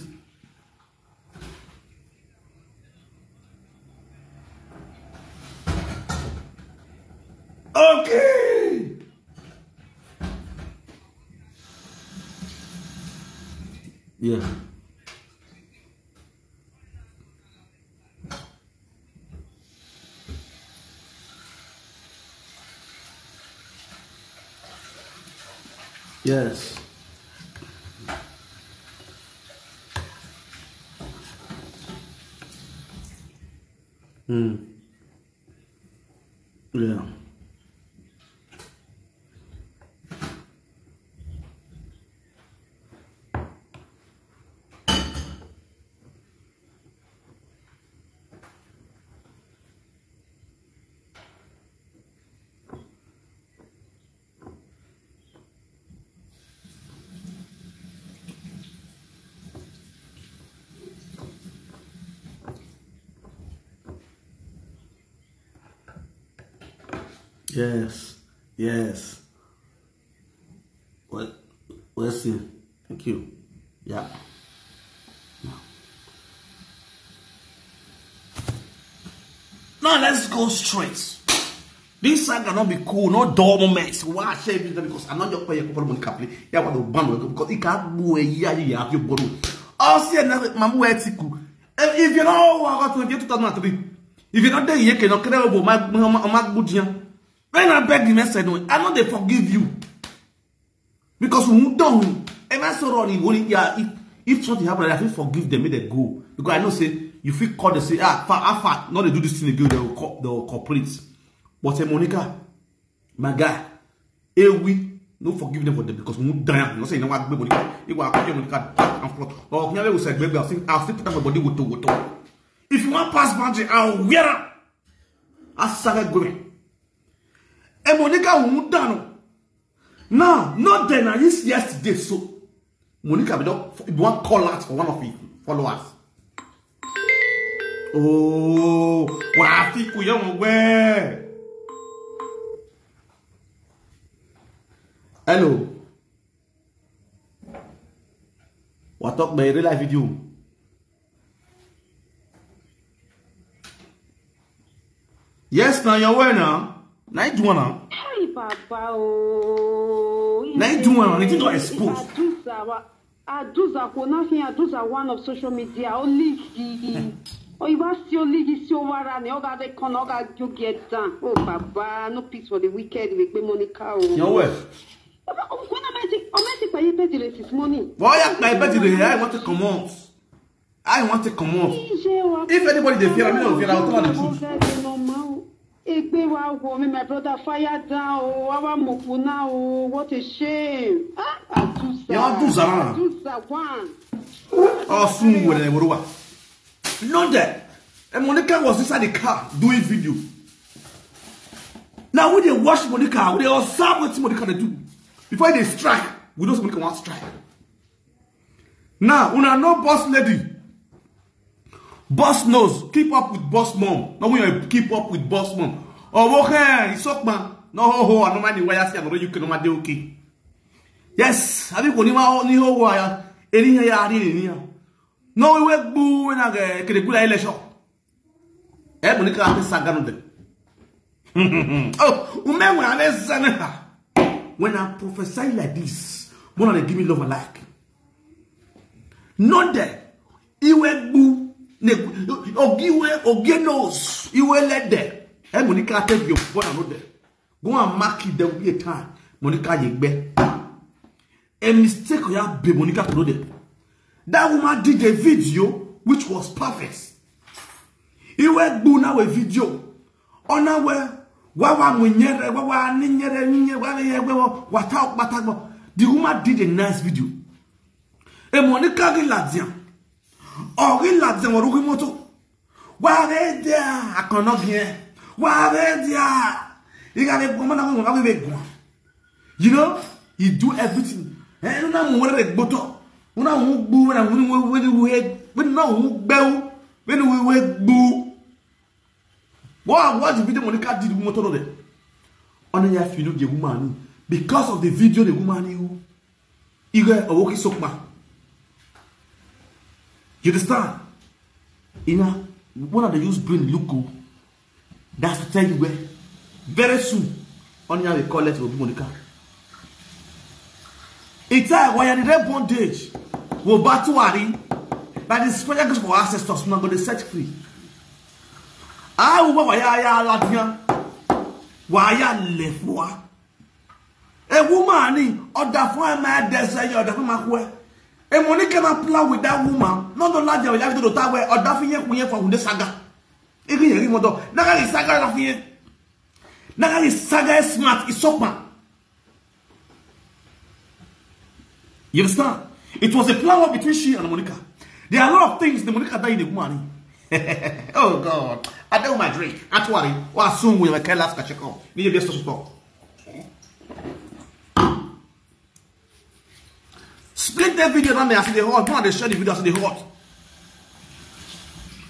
Okay. Yeah. Yes. Mm. Yeah. Yes, yes. Well, well, see. Thank you. Yeah. Now let's go straight. This saga not be cool, no dull moments. Why I share this because I'm not your player, Monica play. Yeah, what the ban because it can't go a year, you have your bottle. I'll see another Mamu Etiku. If you know what I got to get two thousand three, if you don't, then you cannot get over my, my, my, my good year. When I beg him, I said, "No, I know they forgive you." Because we don't. Am I so wrong? If, yeah, if, if something happen, I feel forgive them, make them go. Because I know say, you feel called to say, "Ah, far, ah, far, no, they do this thing again, they will, co- they will cooperate." But say, "Monica, my guy, eh, we no forgive them for them because we don't." You know, say, you know what, Monica, you want to Monica back and forth. Oh, can I say, baby, I'll still, I'll still put up my body with to, with to. If you want pass boundary, I'll wear up. I said, "Go." And Monica won't down. Now, not then, I used yesterday, so Monica, we don't, we want call out for one of his followers. Oh, what I think we don't wear. Hello. What talk by real life video? Yes, now your way now. Now you do one now. Hey, Papa, oh. Now you do one now. You don't expose. Adusa, wa- Adusa, ko na fi Adusa one of social media. Oligi. Oh, you was still Oligi, still wara ni. Oga de kon, oga you get down. Oh, Baba, no peace for the wicked. We pay Monica, oh. Your way. When am I take, am I take my bed this morning? Why am I bed today? I want to come out. I want to come out. If anybody dey fear, I mean, fear, I'll tell the truth. Egbe wa wo me, my brother, fire down. Oh, our Mokuna. Oh, what a shame. Ah, Adusa. Yeah, Adusa. Adusa one. Oh, soon, when I go. Not there. And Monica was inside the car doing video. Now we dey watch Monica, we dey observe what Monica dey do. Before they strike, we know Monica want strike. Now, una know boss lady. Boss knows. Keep up with boss mom. No, we keep up with boss mom. Oh, okay, it's up, man. No, ho, ho, I no mind the wire, see, I know you can, no mind, okay. Yes, I think when you are only ho, wire, any here, any here. No, we work boo when I get a good election. Eh, Monica, I saga no de. Oh, ume when I send her. When I prophesy like this, when they give me love alike. Not there. Iwe gbu. Ne- Ogiwe, ogie nose. Iwe let there. Eh, Monica, take your phone and not there. Go and mark it. There will be a time. Monica, you be. A mistake you have, be Monica, to know that. That woman did a video which was perfect. Iwe gbu na we video. Ona we, wa wa munyere, wa wa ninyere, nye, wa ye, wa wa, wa ta, wa ta, wa. The woman did a nice video. E Monica gi ladian. O gi ladian, wa rugi moto. Wa re dia, akono gi e. Wa re dia. Iga be gbo, mana gbo, wa be gbo. You know, he do everything. Eh, una mu were gboto. Una mu gbu, una mu we, we, we, we, na mu gbe u. We, we, we gbu. What, what the video Monica did with motor there? Only if you know the woman. Because of the video, the woman, you, you get a walkie soap man. You understand? You know, one of the use brain look good. That's to tell you where. Very soon, only how they call it will be Monica. It's a why are the bondage. Go back to Ari. That is special gift for ancestors. Now go dey set free. Ah, we wa ya ya la dia. Wa ya le fwa. A woman ni order for my desire, order for my way. A money cannot plan with that woman. No, no, la dia ya to ta we order for ye for ye for hunde saga. Igi ye mo do. Na ga saga la fi ye. Na ga saga is smart, is so pa. You understand? It was a plan between she and Monica. There are a lot of things the Monica did in the woman. Oh God. I don't my drink. Actually, what soon we can last catch a call. Me just to talk. Split the video down there as they hot. Go and they share the video as they hot.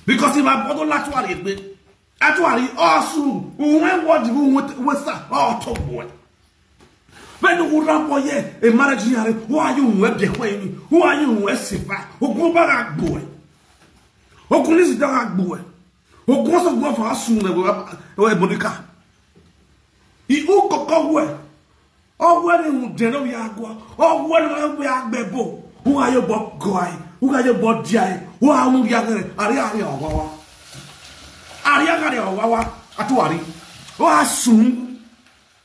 Because if I bother actually, actually, also, who went what you went with that? Oh, top boy. When you run for ye, a marriage here, who are you? Who are you? Who are you? Who go back boy? Who go listen to that boy? Who goes to go for us soon? Where Monica? He who go go where? Ọ were un deno ya gwa. Ọ were un ya gbebo. Who are you, Bob Guy? Who are you, Bob Jai? Who are you, Yagre? Ari, ari, oh, wow. Ari, ari, oh, wow. Atuari. Oh, asum.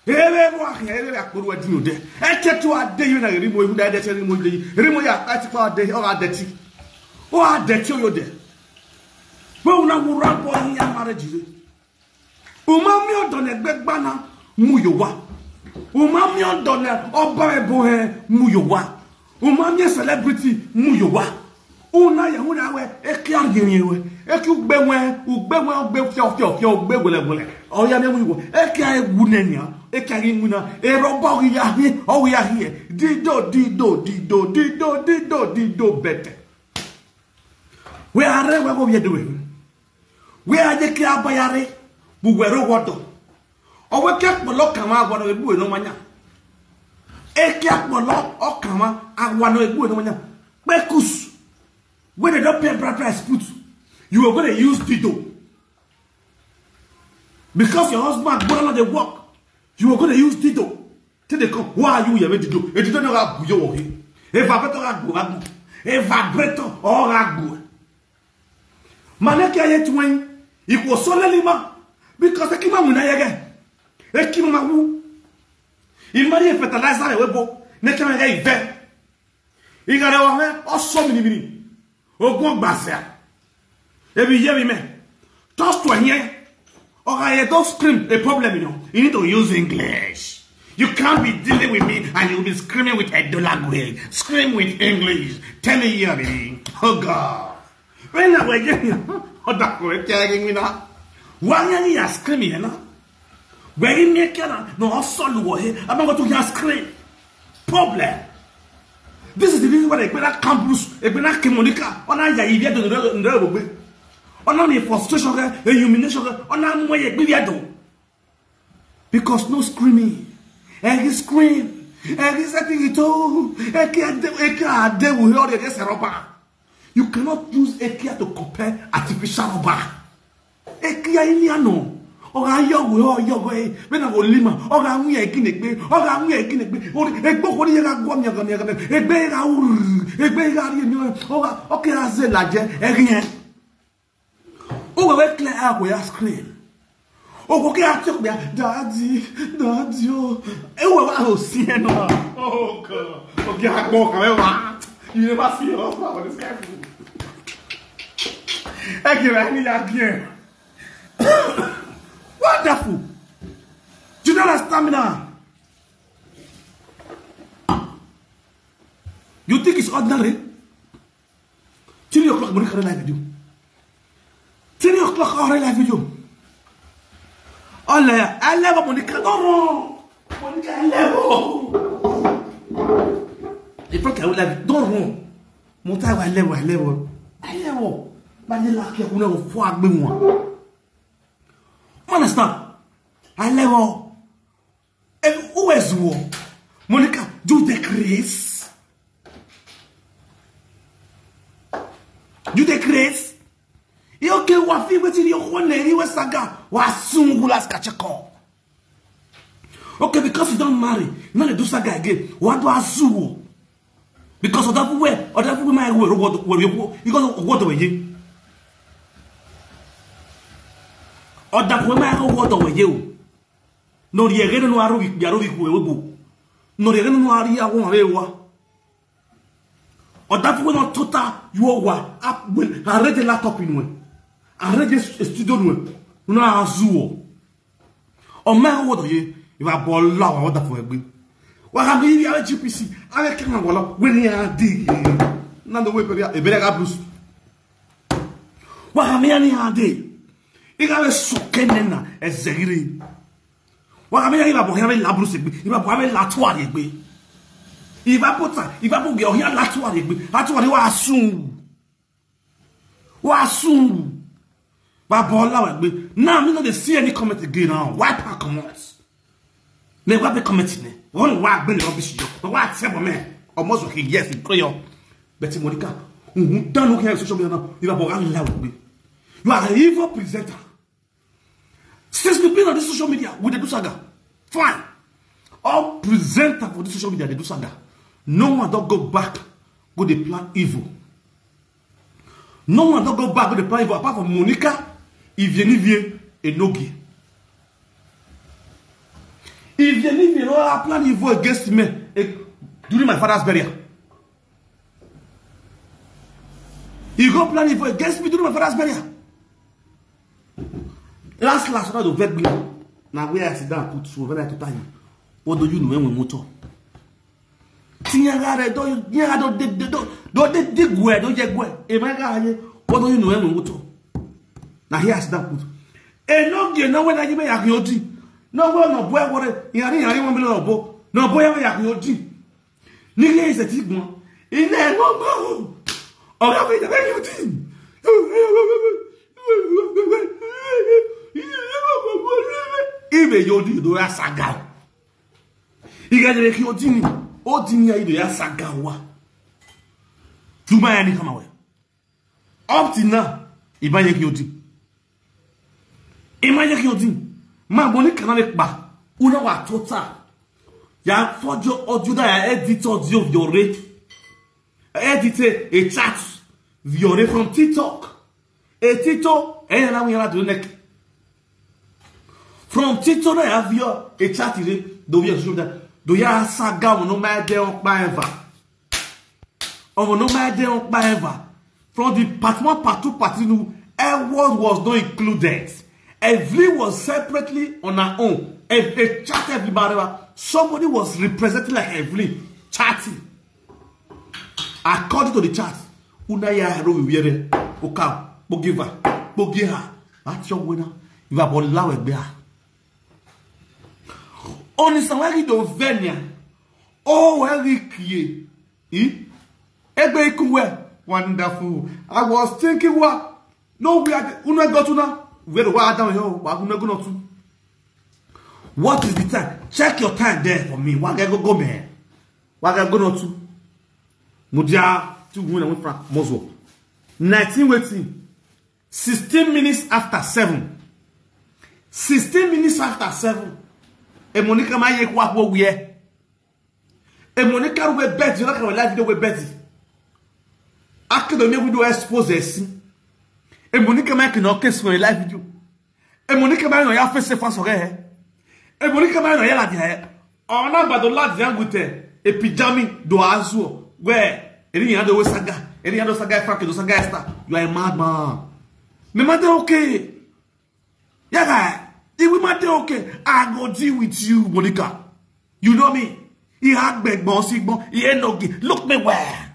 Ere, ere, ere, akuru, adi, ode. Ete tu ade, you na, rimo, you na, ade, rimo, ade. Rimo, ya, ati, pa, ade, oh, ade, ti. Oh, ade, ti, oh, yo, de. But una, we run for here, marriage. Umami odone gbegbana muyowa. Umami odone oba ebo he muyowa. Umami celebrity muyowa. Una ya una we eki argin we. Eki ugbe we, ugbe we, ugbe fio fio fio, ugbe wele wele. Oya me muyowa. Eki aye wunenya. Eki aye wuna. E roba oya hi, oya hi. Dido, dido, dido, dido, dido, dido bete. We are we go we do we. We are the kia bayare. We were water. Owe ke akpọlọ kama agwa no egbu no manya. Eke akpọlọ okama agwa no egbu no manya. Pekus. When they don't pay bride price put, you are going to use dido. Because your husband go on the work, you are going to use dido. Till they come, why are you here with dido? If you don't know how you are here. If I better go, if I better or I go. Mana ke aye twen, iko so le lima, because ekima mu na yege. Ekima ma wu. I mari e fertilizer le webo, ne kama ga ive. I ga re wa me, o so mini mini. Ogun gbasa. Ebi ye mi me. Toast to here. Okay, don't scream. A problem, you know. You need to use English. You can't be dealing with me and you'll be screaming with a language. Scream with English. Tell me here, baby. Oh God. When I was young, oh, that was carrying me now. Why are you screaming now? Where you make it? No, I saw you here. I'm not going to just scream. Problem. This is the reason why they better camp loose. They better Kimonika. On a ya idiot to the road. On a frustration. A humiliation. On a way. Because no screaming. Every scream. Every setting it all. Every day we hear against a robber. You cannot use ekia to compare artificial robber. Ekia ini ano. Oga yogo, oga yogo, eh. When I go lima, oga mu ya ekinegbe, oga mu ya ekinegbe. Ori egbo kori ya ga gwa mi aga mi aga mi. Egbe ga uru, egbe ga ri mi. Oga, okay, aze laje, egin. Oga we clear out ya screen. Ogo ke ati oga, daddy, daddy, oh. E wo wa o si e no. Oh God. Okay, I go, come on. You never see your husband with this kind of food. Again, I need again. Wonderful. You don't understand me now. You think it's ordinary? Three o'clock, Monica, live video. Three o'clock, our live video. All I level, Monica, don't run. Monica, I level. The fuck, I will live, don't run. Mo ta wa level, I level. I level. But you like you know for a big one. Understand? I level. And who is war? Monica, do the grace. Do the grace. You okay, wa fi wetin you want to anyway saga. Wa soon go last catch a call. Okay, because you don't marry, you know they do saga again. What do I sue? Because ọdafu we, ọdafu we ma we ro wo we yo. Because wo do we ye. Ọdafu we ma ro wo do we ye o. No ri ege no aru bi aru bi ku we bo. No ri ege no ari awo re wa. Ọdafu we no tota yo wa. Ap we arrange laptop inu we. Arrange studio nu we. No azuo. Ọmọ ẹ̀rọ wọ́dọ̀ yé, ìwà bọ̀ láwọn ọ̀dà fún ẹgbẹ́. Wà á mi yí alẹ́ G P C, alẹ́ kí wọ́n wọ̀ lọ, wọ́n ní adé yìí. Náà ló wé pẹ̀lú ìbẹ̀rẹ̀ ká blues. Wà á mi yá ní adé. Ìgbà bẹ sọ̀kẹ́ nẹ́nà ẹ̀zẹ̀ rírì. Wà á mi yá ìbà bọ̀ yá bẹ la blues gbé, ìbà bọ̀ yá bẹ la tó àrè gbé. Ìbà bọ̀ ta, ìbà bọ̀ gẹ̀ ọ̀yá la tó àrè gbé, la tó àrè wà á sùn. Wà á sùn. Bàbá Ọláwẹ̀gbé. Now, me no dey see any comment again now. Wipe her comot. Me wa be comment ni. Wọ́n wá gbé ní rubbish yọ. Wọ́n wá tẹ́ bọ̀ mẹ́. Almost okay, yes, in prayer. Betty Monica. Mm-hmm. Don't look here on social media now. You are Ọláwẹ̀gbé. You are an evil presenter. Since we've been on this social media, we dey do saga. Fine. All presenter for this social media, they do saga. No one don't go back, go dey plan evil. No one don't go back, go dey plan evil, apart from Monica, Ivie Nivie, Enogie. Ivie Nivie, no, I plan evil against me eh, during my father's burial. You go plan evil against me during my father's burial. Last, last, I don't vex me. Now where I sit down, put so when I to time. What do you know when we motor? Tinyagare, do you, yeah, do, do, do, do, do, do, do, gwe, do, ye, gwe. Am I guy? What do you know when we motor? Now here I sit down, put. E no, you know when I give me a yodi. No, well, no, boy, what, yari, yari, one million, no, boy, no, boy, I have yodi. Nílé ìṣẹ̀ tí gbọ́n. Ilé ẹ̀rọ gbọ́n. Ọ̀gá mi ìjọba yóò dì. Ibè yóò dì lórí àṣàgà. Ìgbà ìjọba kí o dì ní. Ó dì ní ayé lórí àṣàgà wa. Túmọ̀ yẹn ní kàmáwẹ̀. Up till now, ìbá yẹn kí o dì. Imagine kí o dín. Máa gbọ́ ní kànáà lè pa. Una wa total. Ya fọ́jọ́ ọdún náà ya edit audio viore. Edit a chat viore from TikTok. A TikTok, ẹ̀yà náà wọ́n yàrá dùn nẹ́kì. From TikTok náà ya vio a chat rẹ̀. Do ya social media. Do ya saga wọn no máa dẹ́ wọn pa ẹ̀fà. Ọmọ no matter on pa ever. From the part one, part two, part three, no, Edward was not included. Evelyn was separately on her own. If they chat everybody, somebody was representing like Evelyn chatting. According to the chat, una ya hero we wear oka, bogiva, bogiha, at your winner, you have all low there. Only somewhere you don't venue. Oh, where we key. Eh? Egbe Ikunwe. Wonderful. I was thinking, what? No, we are the, una go to now. Where the wire down here? Wa una go not to. What is the time? Check your time there for me. Wa ga go go, man. Wa ga go not to. Mudia, two women went from Mozo. Nineteen waiting. Sixteen minutes after seven. Sixteen minutes after seven. E Monica ma ye kwa wo wie. E Monica we bet, you know, live video we bet. Akedo me we do expose esi. E Monica ma ke no case for live video. E Monica ma no ya face face ore. E Monica ma no ya la dia. Ona ba do la dia gute. E pijami do azuo. We, eri ya do we saga. Eri ya do saga Frank do saga Esther. You are a madman. Me mother okay. Yeah, guy. If we might okay, I go deal with you, Monica. You know me. He had big boss, he bon, he ain't no gi-, look me where.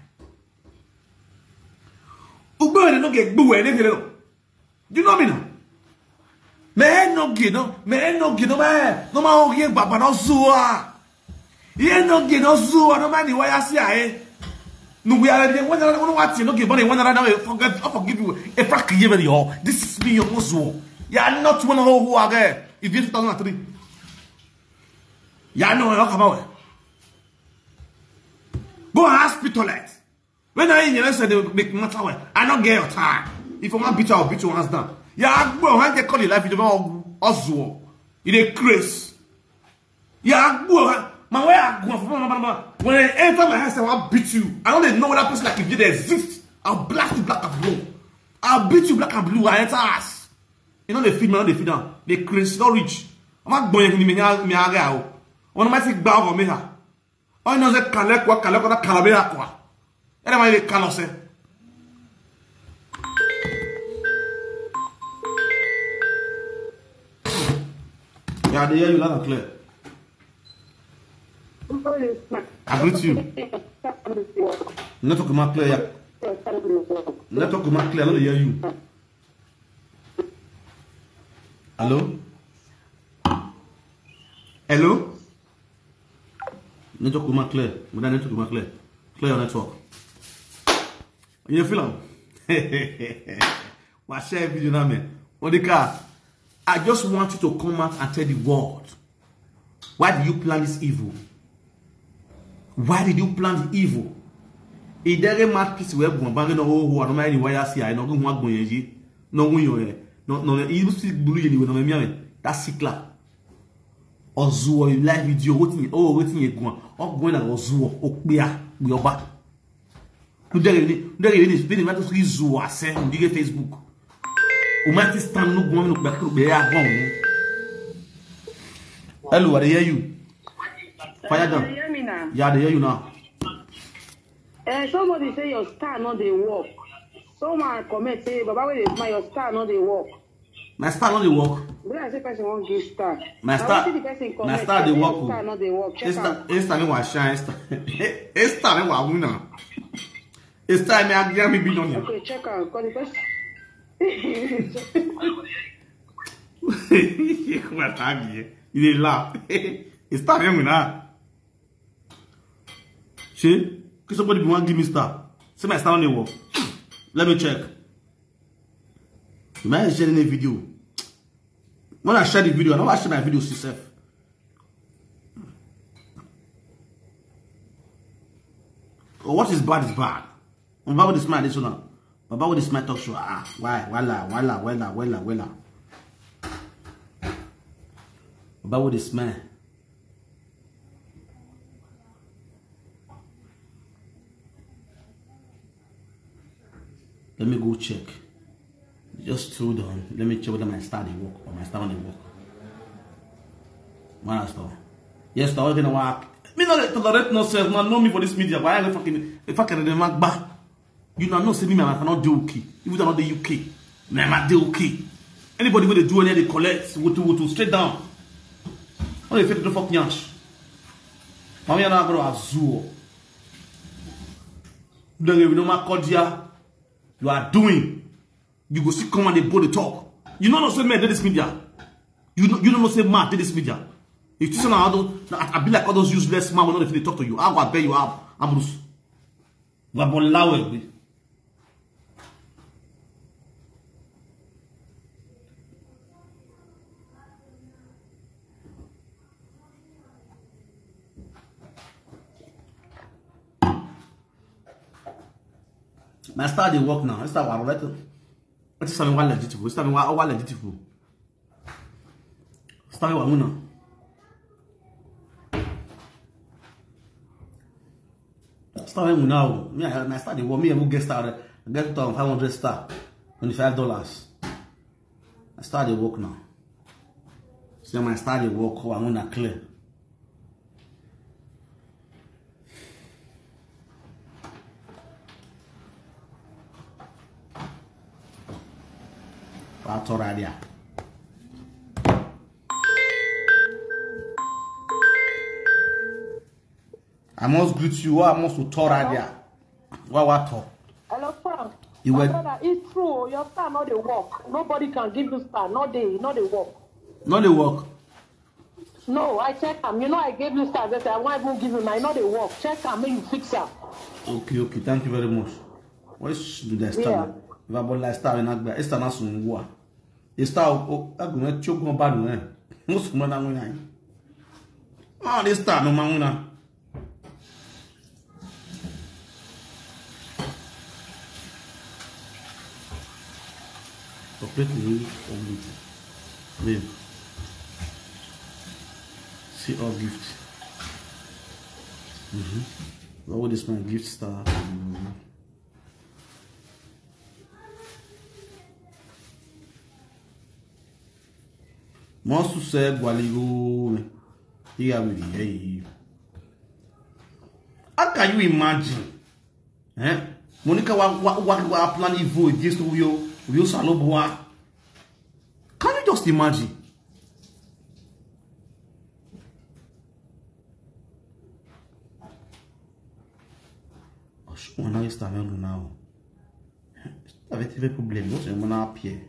Ugbo no get gbue ne tele. You know me now. Me no gi no, me no gi no, me no ma o ye baba no zua. He ain't no gi no zua, no man, why I see I. No, we are there. When I don't want you, no give money. When I don't forget, I forgive you. If I can give it all, this is me, your Mozo. You are not one of who are there. If you two thousand three, you know, come away. Go hospital it. When I in your said they make matter well, I don't get your time. If I want beat you, I'll beat you once down. Yeah, go and get call your life. You don't Ozuo. You dey craze. Yeah, go. My way I go for mama, mama. When I enter my house, I will beat you. I don't even know whether person like you dey exist. I'll blast you black and blue. I'll beat you black and blue. I enter house. You know they feed me, no dey feed am. They crazy, not rich. I'm not going to me, me aga. One of my sick bow for me. I know they kalekwa, kalekwa, kalabea kwa. And I'm a kalose. Yeah, they hear you loud and clear. I greet you. Network ma clear, yeah. Network ma clear, I no dey hear you. Hello? Hello? Network ma clear. Whether network ma clear. Clear your network. You feel am? Wa share video now, man. Odika, I just want you to come out and tell the world. Why did you plan this evil? Why did you plan the evil? Idere mad piece we gun bang no ho ho no mai ni waya si ai no gun wa gun yen yi. No gun yo yen. No no you see blue yen we no me mi. That sikla. Ozuo you live video wetin o wetin ye gun. O gun na ozuo o pe a gbe oba. Ndere ni ndere ni ndere ni ma to izu ase ndege Facebook. O ma ti stand no gun no gba kru be ya gun. Hello, I dey hear you. Fire down. You hear me now? Yeah, I dey hear you now. Eh, somebody say your star no dey work. Someone comment say, "Baba, wey dey smile, your star no dey work." My star no dey work. Be like say person wan give star. My Na star, wetin the person my comment star say dey work. Your o. Star no dey work. Check Insta, am. Insta me wa shine, Insta, Insta me wa win am. Insta me a give me billion. Okay, check am. Call the person. What are you? You dey laugh. Insta me win am. See, can somebody be one give me star? Say my star no dey work. Let me check. You might share any video. When I share the video, I never share my video yourself. What is bad is bad. Baba with the smile this one. Baba with the smile talk show. Ah, why? Wala, wala, wala, wala, wala. Baba with the smile. Let me go check. Just hold on. Let me check whether my star dey work or my star no dey work. One star. Yes, star. What can I work? Me no dey tolerate no self. Man, know me for this media. Why I fucking if I can remember back. You know, know say me, my wife, I not dey okay. Even though I not dey U K, me, I not dey okay. Anybody wey dey do any, dey collect, woto, woto, straight down. No dey fit to fuck nyash. Mami, I not go to Azuo. Don't even know my cordia. You are doing. You go see come and they go the talk. You know, no say me, dey this media. You know, you don't know say mad, dey this media. If you say now, I don't, I, I be like all those useless man when they talk to you. I go, I bet you have, Ambrose. Wa bɔ lawe gbe. My star dey work now. Star wa right. What is something one legit people? Something one legit people. Star wa muna. Star wa muna o. Me, I, my star dey work. Me, I go get star. I get two thousand five hundred star. Twenty-five dollars. I start dey work now. See my star dey work. Wa muna clear. Wa tọrọ adịa. I must greet you. Wa must to tọrọ adịa. Wa wa tọ. Hello, Frank. You My were brother, it's true. Your star not dey work. Nobody can give you star. No dey, no dey work. No dey work. No, I check am. You know, I gave you star. They say I won't even give you. I know dey work. Check am, make you fix am. Okay, okay. Thank you very much. What should I start? Yeah. If I bought like star in Agba, it's not soon. What? It's star. Oh, I'm gonna choke on bad man. Most man I'm gonna. Ah, this star no man. Operate the English community. Name. See all gift. What would this man gift star? Monsu se gwaligo. Iya mi di hey. How can you imagine? Eh? Monica wa wa wa wa plan evil against Uyo Uyo Salobua. Can you just imagine? Osh, on a Insta même now. Avec tes problèmes, non, c'est mon appear.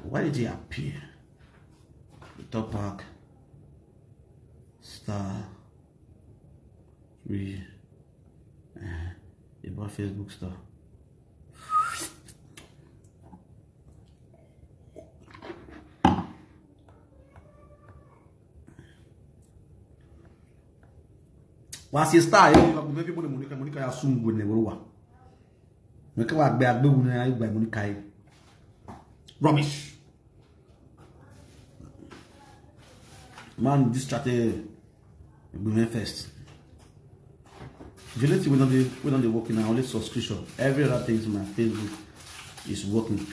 Why did he appear? The top pack. Star. Oui. Eh, et pas Facebook star. Wa si star yo, wa gume people Monica, Monica ya sungu ne wa. Monica wa gbe agbe wu ne ya gbe Monica yi. Rubbish. Man distracted. Gume first. The only thing we don't dey we don't dey work in only subscription. Every other thing to my Facebook is working.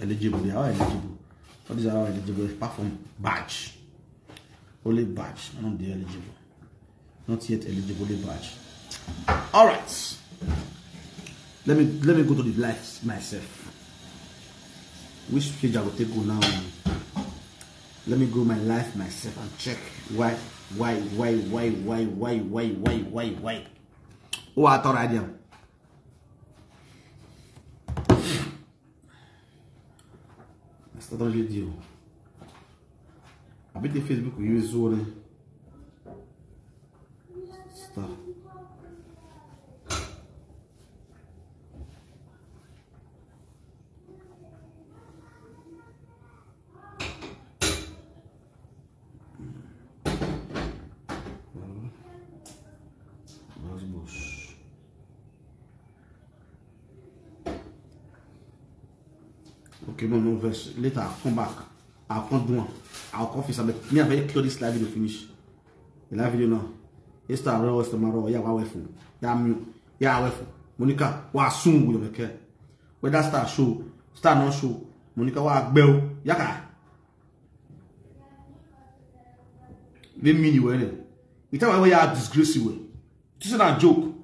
Eligible, they are eligible. What is our eligible? Apart from badge. Only badge. I don't dey eligible. Not yet eligible, only badge. All right. Let me let me go to the life myself. Which page I will take go now? Let me go my life myself and check why why why why why why why why why why. Oh, I thought I did. Start on video. I bet the Facebook we use one stuff. Okay, no, no verse. Later, I'll come back. I'll come do one. I'll come fix it. Me, I very clear this live video finish. The live video now. It's the real West tomorrow. Yeah, wa wefu. Yeah, me. Yeah, wefu. Monica, wa soon with your care. Whether star show, star not show. Monica, wa gbel. Yaka. They mean you, eh? You tell me where you are disgrace you. This is not a joke.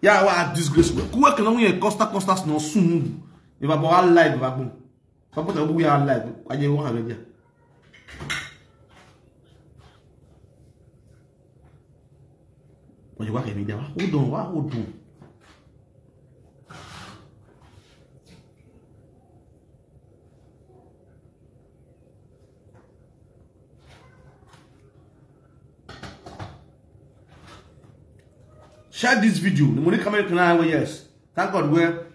Yeah, wa disgrace we. Kuwe ke no ye costa costa no sunu. If I bought live, if I boom. If I put a we are live, I didn't want to. When you work in media, hold on, wa hold on. Share this video. The money coming to now, yes. Thank God where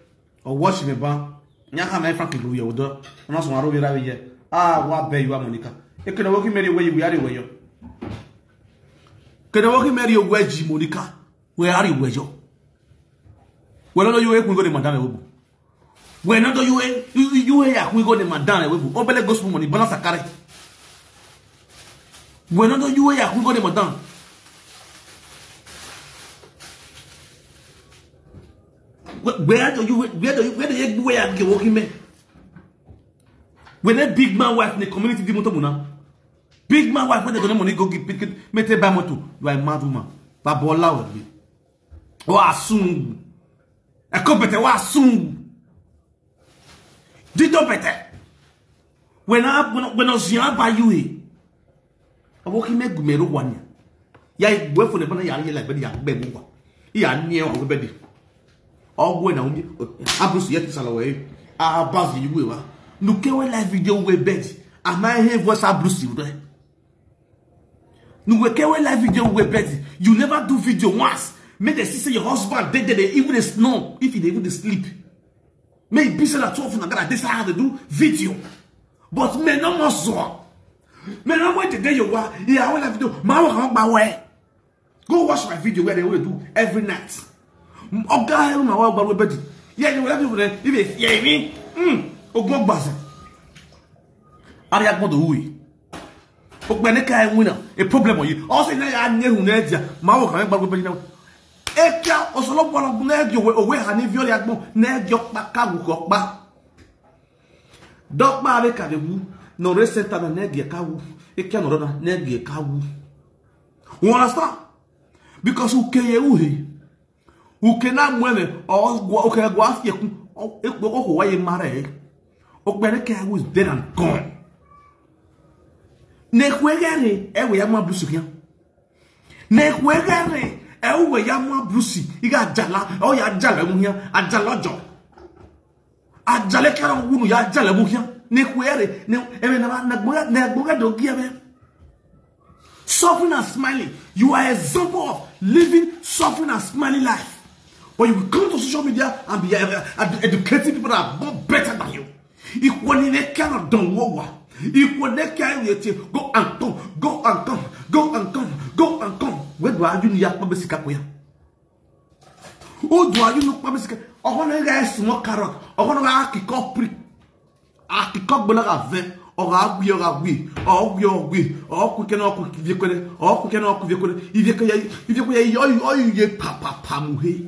or watch me ban. Nya ha me frank lu yo do. Na so aro bi ra ye. Ah, wa be you, Monica. E ke no wo ki meri we you we are we yo. Ke no wo ki meri yo we ji, Monica. We are we yo. We no do you e ku go the madam e wo. We no do you e you e ya ku go the madam e wo. O bele gospel money balance akare. We no do you e ya ku go the madam. Where do you where do you where do you where are you working me? When a big man wife in the community di moto muna. Big man wife when they gonna money go give pikin me te buy moto. You are a mad woman. Babola with me. Wa soon. A compete wa soon. Dito pete. When I when I when I was young by you. Awo ki me gumero wanya. Ya igwe fo ne bana ya ye la be ya gbe mu wa. Ya ni e wa be di. Ogwe na umi. Abus yet sala we. Abas yi we wa. Nu ke we live video we bed. Am I here voice abus you there? Nu we ke we live video we bed. You never do video once. Make the see say your husband dead dead even dey snore if he dey even dey sleep. May be say that twelve na God this how they do video. But me no more so. Me no more today you wa. Yeah, I will have video. My work on my way. Go watch my video where they will do every night. Oga, I don't know what about bed. Yeah, you will have people there. If they fear me, hmm. Ogbon gbasa. Ari agbon do we. Okpene ka enwe na a problem oyi. O se na ya nye hu na dia. Ma wo ka me gbagbo na. Eka osolo gboro na dio we owe ha ni viori agbo na dio pa ka wu ko pa. Dokpa be ka de wu. No re center na na dio ka wu. Eka no na na dio ka wu. You understand? Because ukeye uhe. Uke na mweme o gwa uke gwa afieku. Ekpo ko wa ye mare. Okpene ka wu is dead and gone. Na ekwegere ewe ya ma busu ya. Na ekwegere ewe ya ma busi. Iga ajala o ya ajala mu ya ajala ojo. Ajale kara wunu ya ajala mu ya. Na ekwegere na eme na na gboga na gboga do gi eme. Suffering and smiling. You are example of living suffering and smiling life. But you will come to social media and be uh, educating people that are more better than you. Ikwani ne kana don wowa. Ikwani ka yeti go and come, go and come, go and come, go and come. Where do I you ya pa besika ko ya? O do you no pa besika? Oho na ga small carrot. Oho na ga kiko pri. Akiko gbona ga ve. O ga gbi o ga gbi. O gbi o gbi. O ku ke na ku vie kwere. O ku ke na ku vie kwere. Ivie ko ya ivie ko ya yo yo ye pa pa pa mu he.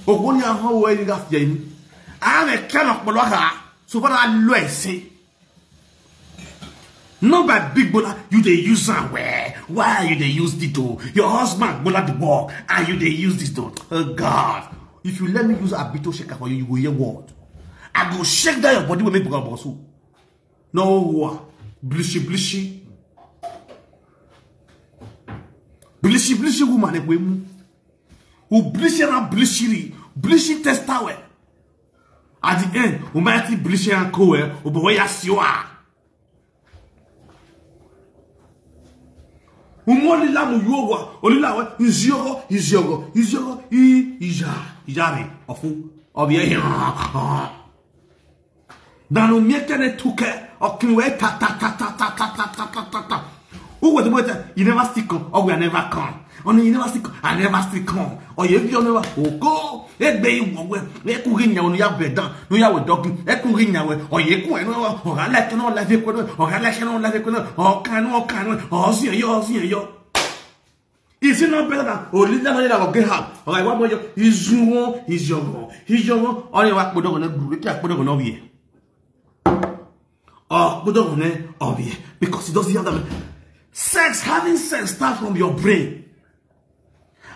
Ogboni ahụ wee iri gafe ya imi. A na-eke na ọkpọrọ ha. So far I lo ese. No by big bola you dey use am well. Why you dey use this o? Your husband bola the work and you dey use this o. Oh God, if you let me use abito shaker for you, you go hear word. I go shake down your body wey make boga bosu. No wa. Blishi blishi. Blishi blishi woman ekwe mu. U blishi na blishiri. Blishi testawe. At the end, u might blishi and kowe. U bowe ya siwa. Umo lila mu yowa. Olila we. Iziogo. Iziogo. Iziogo. I. Ija. Ijari. Ofu. Obi ya. Danu miekene tuke okinwe ta ta ta ta ta ta ta ta ta ta ta. Uwe the boy, you never stick on, or we are never come. Only you never stick on, I never stick on. Or you you never oh go. Egbe iwo we. Eku ginya onu ya bedan. No ya we dogi. Eku ginya we. Or you ku enu. Or I like no life eku. Or I like no life eku. Or can no can. Or see yo see yo. Is it not better than Olivia Maria of Gehab? Or I want you. Is you is your is your. Only what put on a group. Put on over here. Or put on over here because it doesn't have that. Sex, having sex starts from your brain.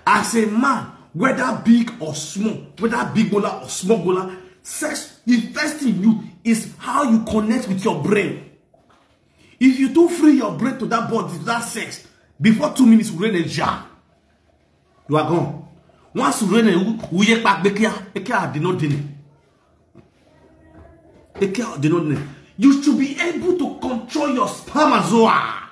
As a man, whether big or small, whether big bola or small bola, sex, the first thing you is how you connect with your brain. If you too free your brain to that body, to that sex, before two minutes, you rain a jar. You are gone. Once you rain a uye pak bekia, ekia did not dinner. Ekia did not dinner. You should be able to control your spermatozoa.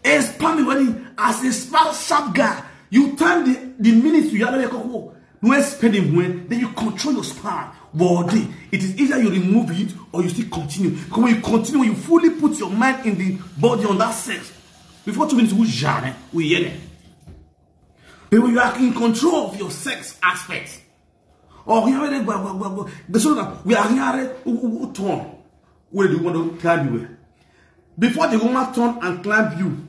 A sperm when as a sperm sharp guy, you time the, the minutes you are not no spending when then you control your sperm. Body. It is either you remove it or you still continue. Because when you continue, when you fully put your mind in the body on that sex, before two minutes, we jare, we yele. But when you are in control of your sex aspect, or you are the so that we are here who turn. Where do you want to climb you? Before the woman turn and climb you,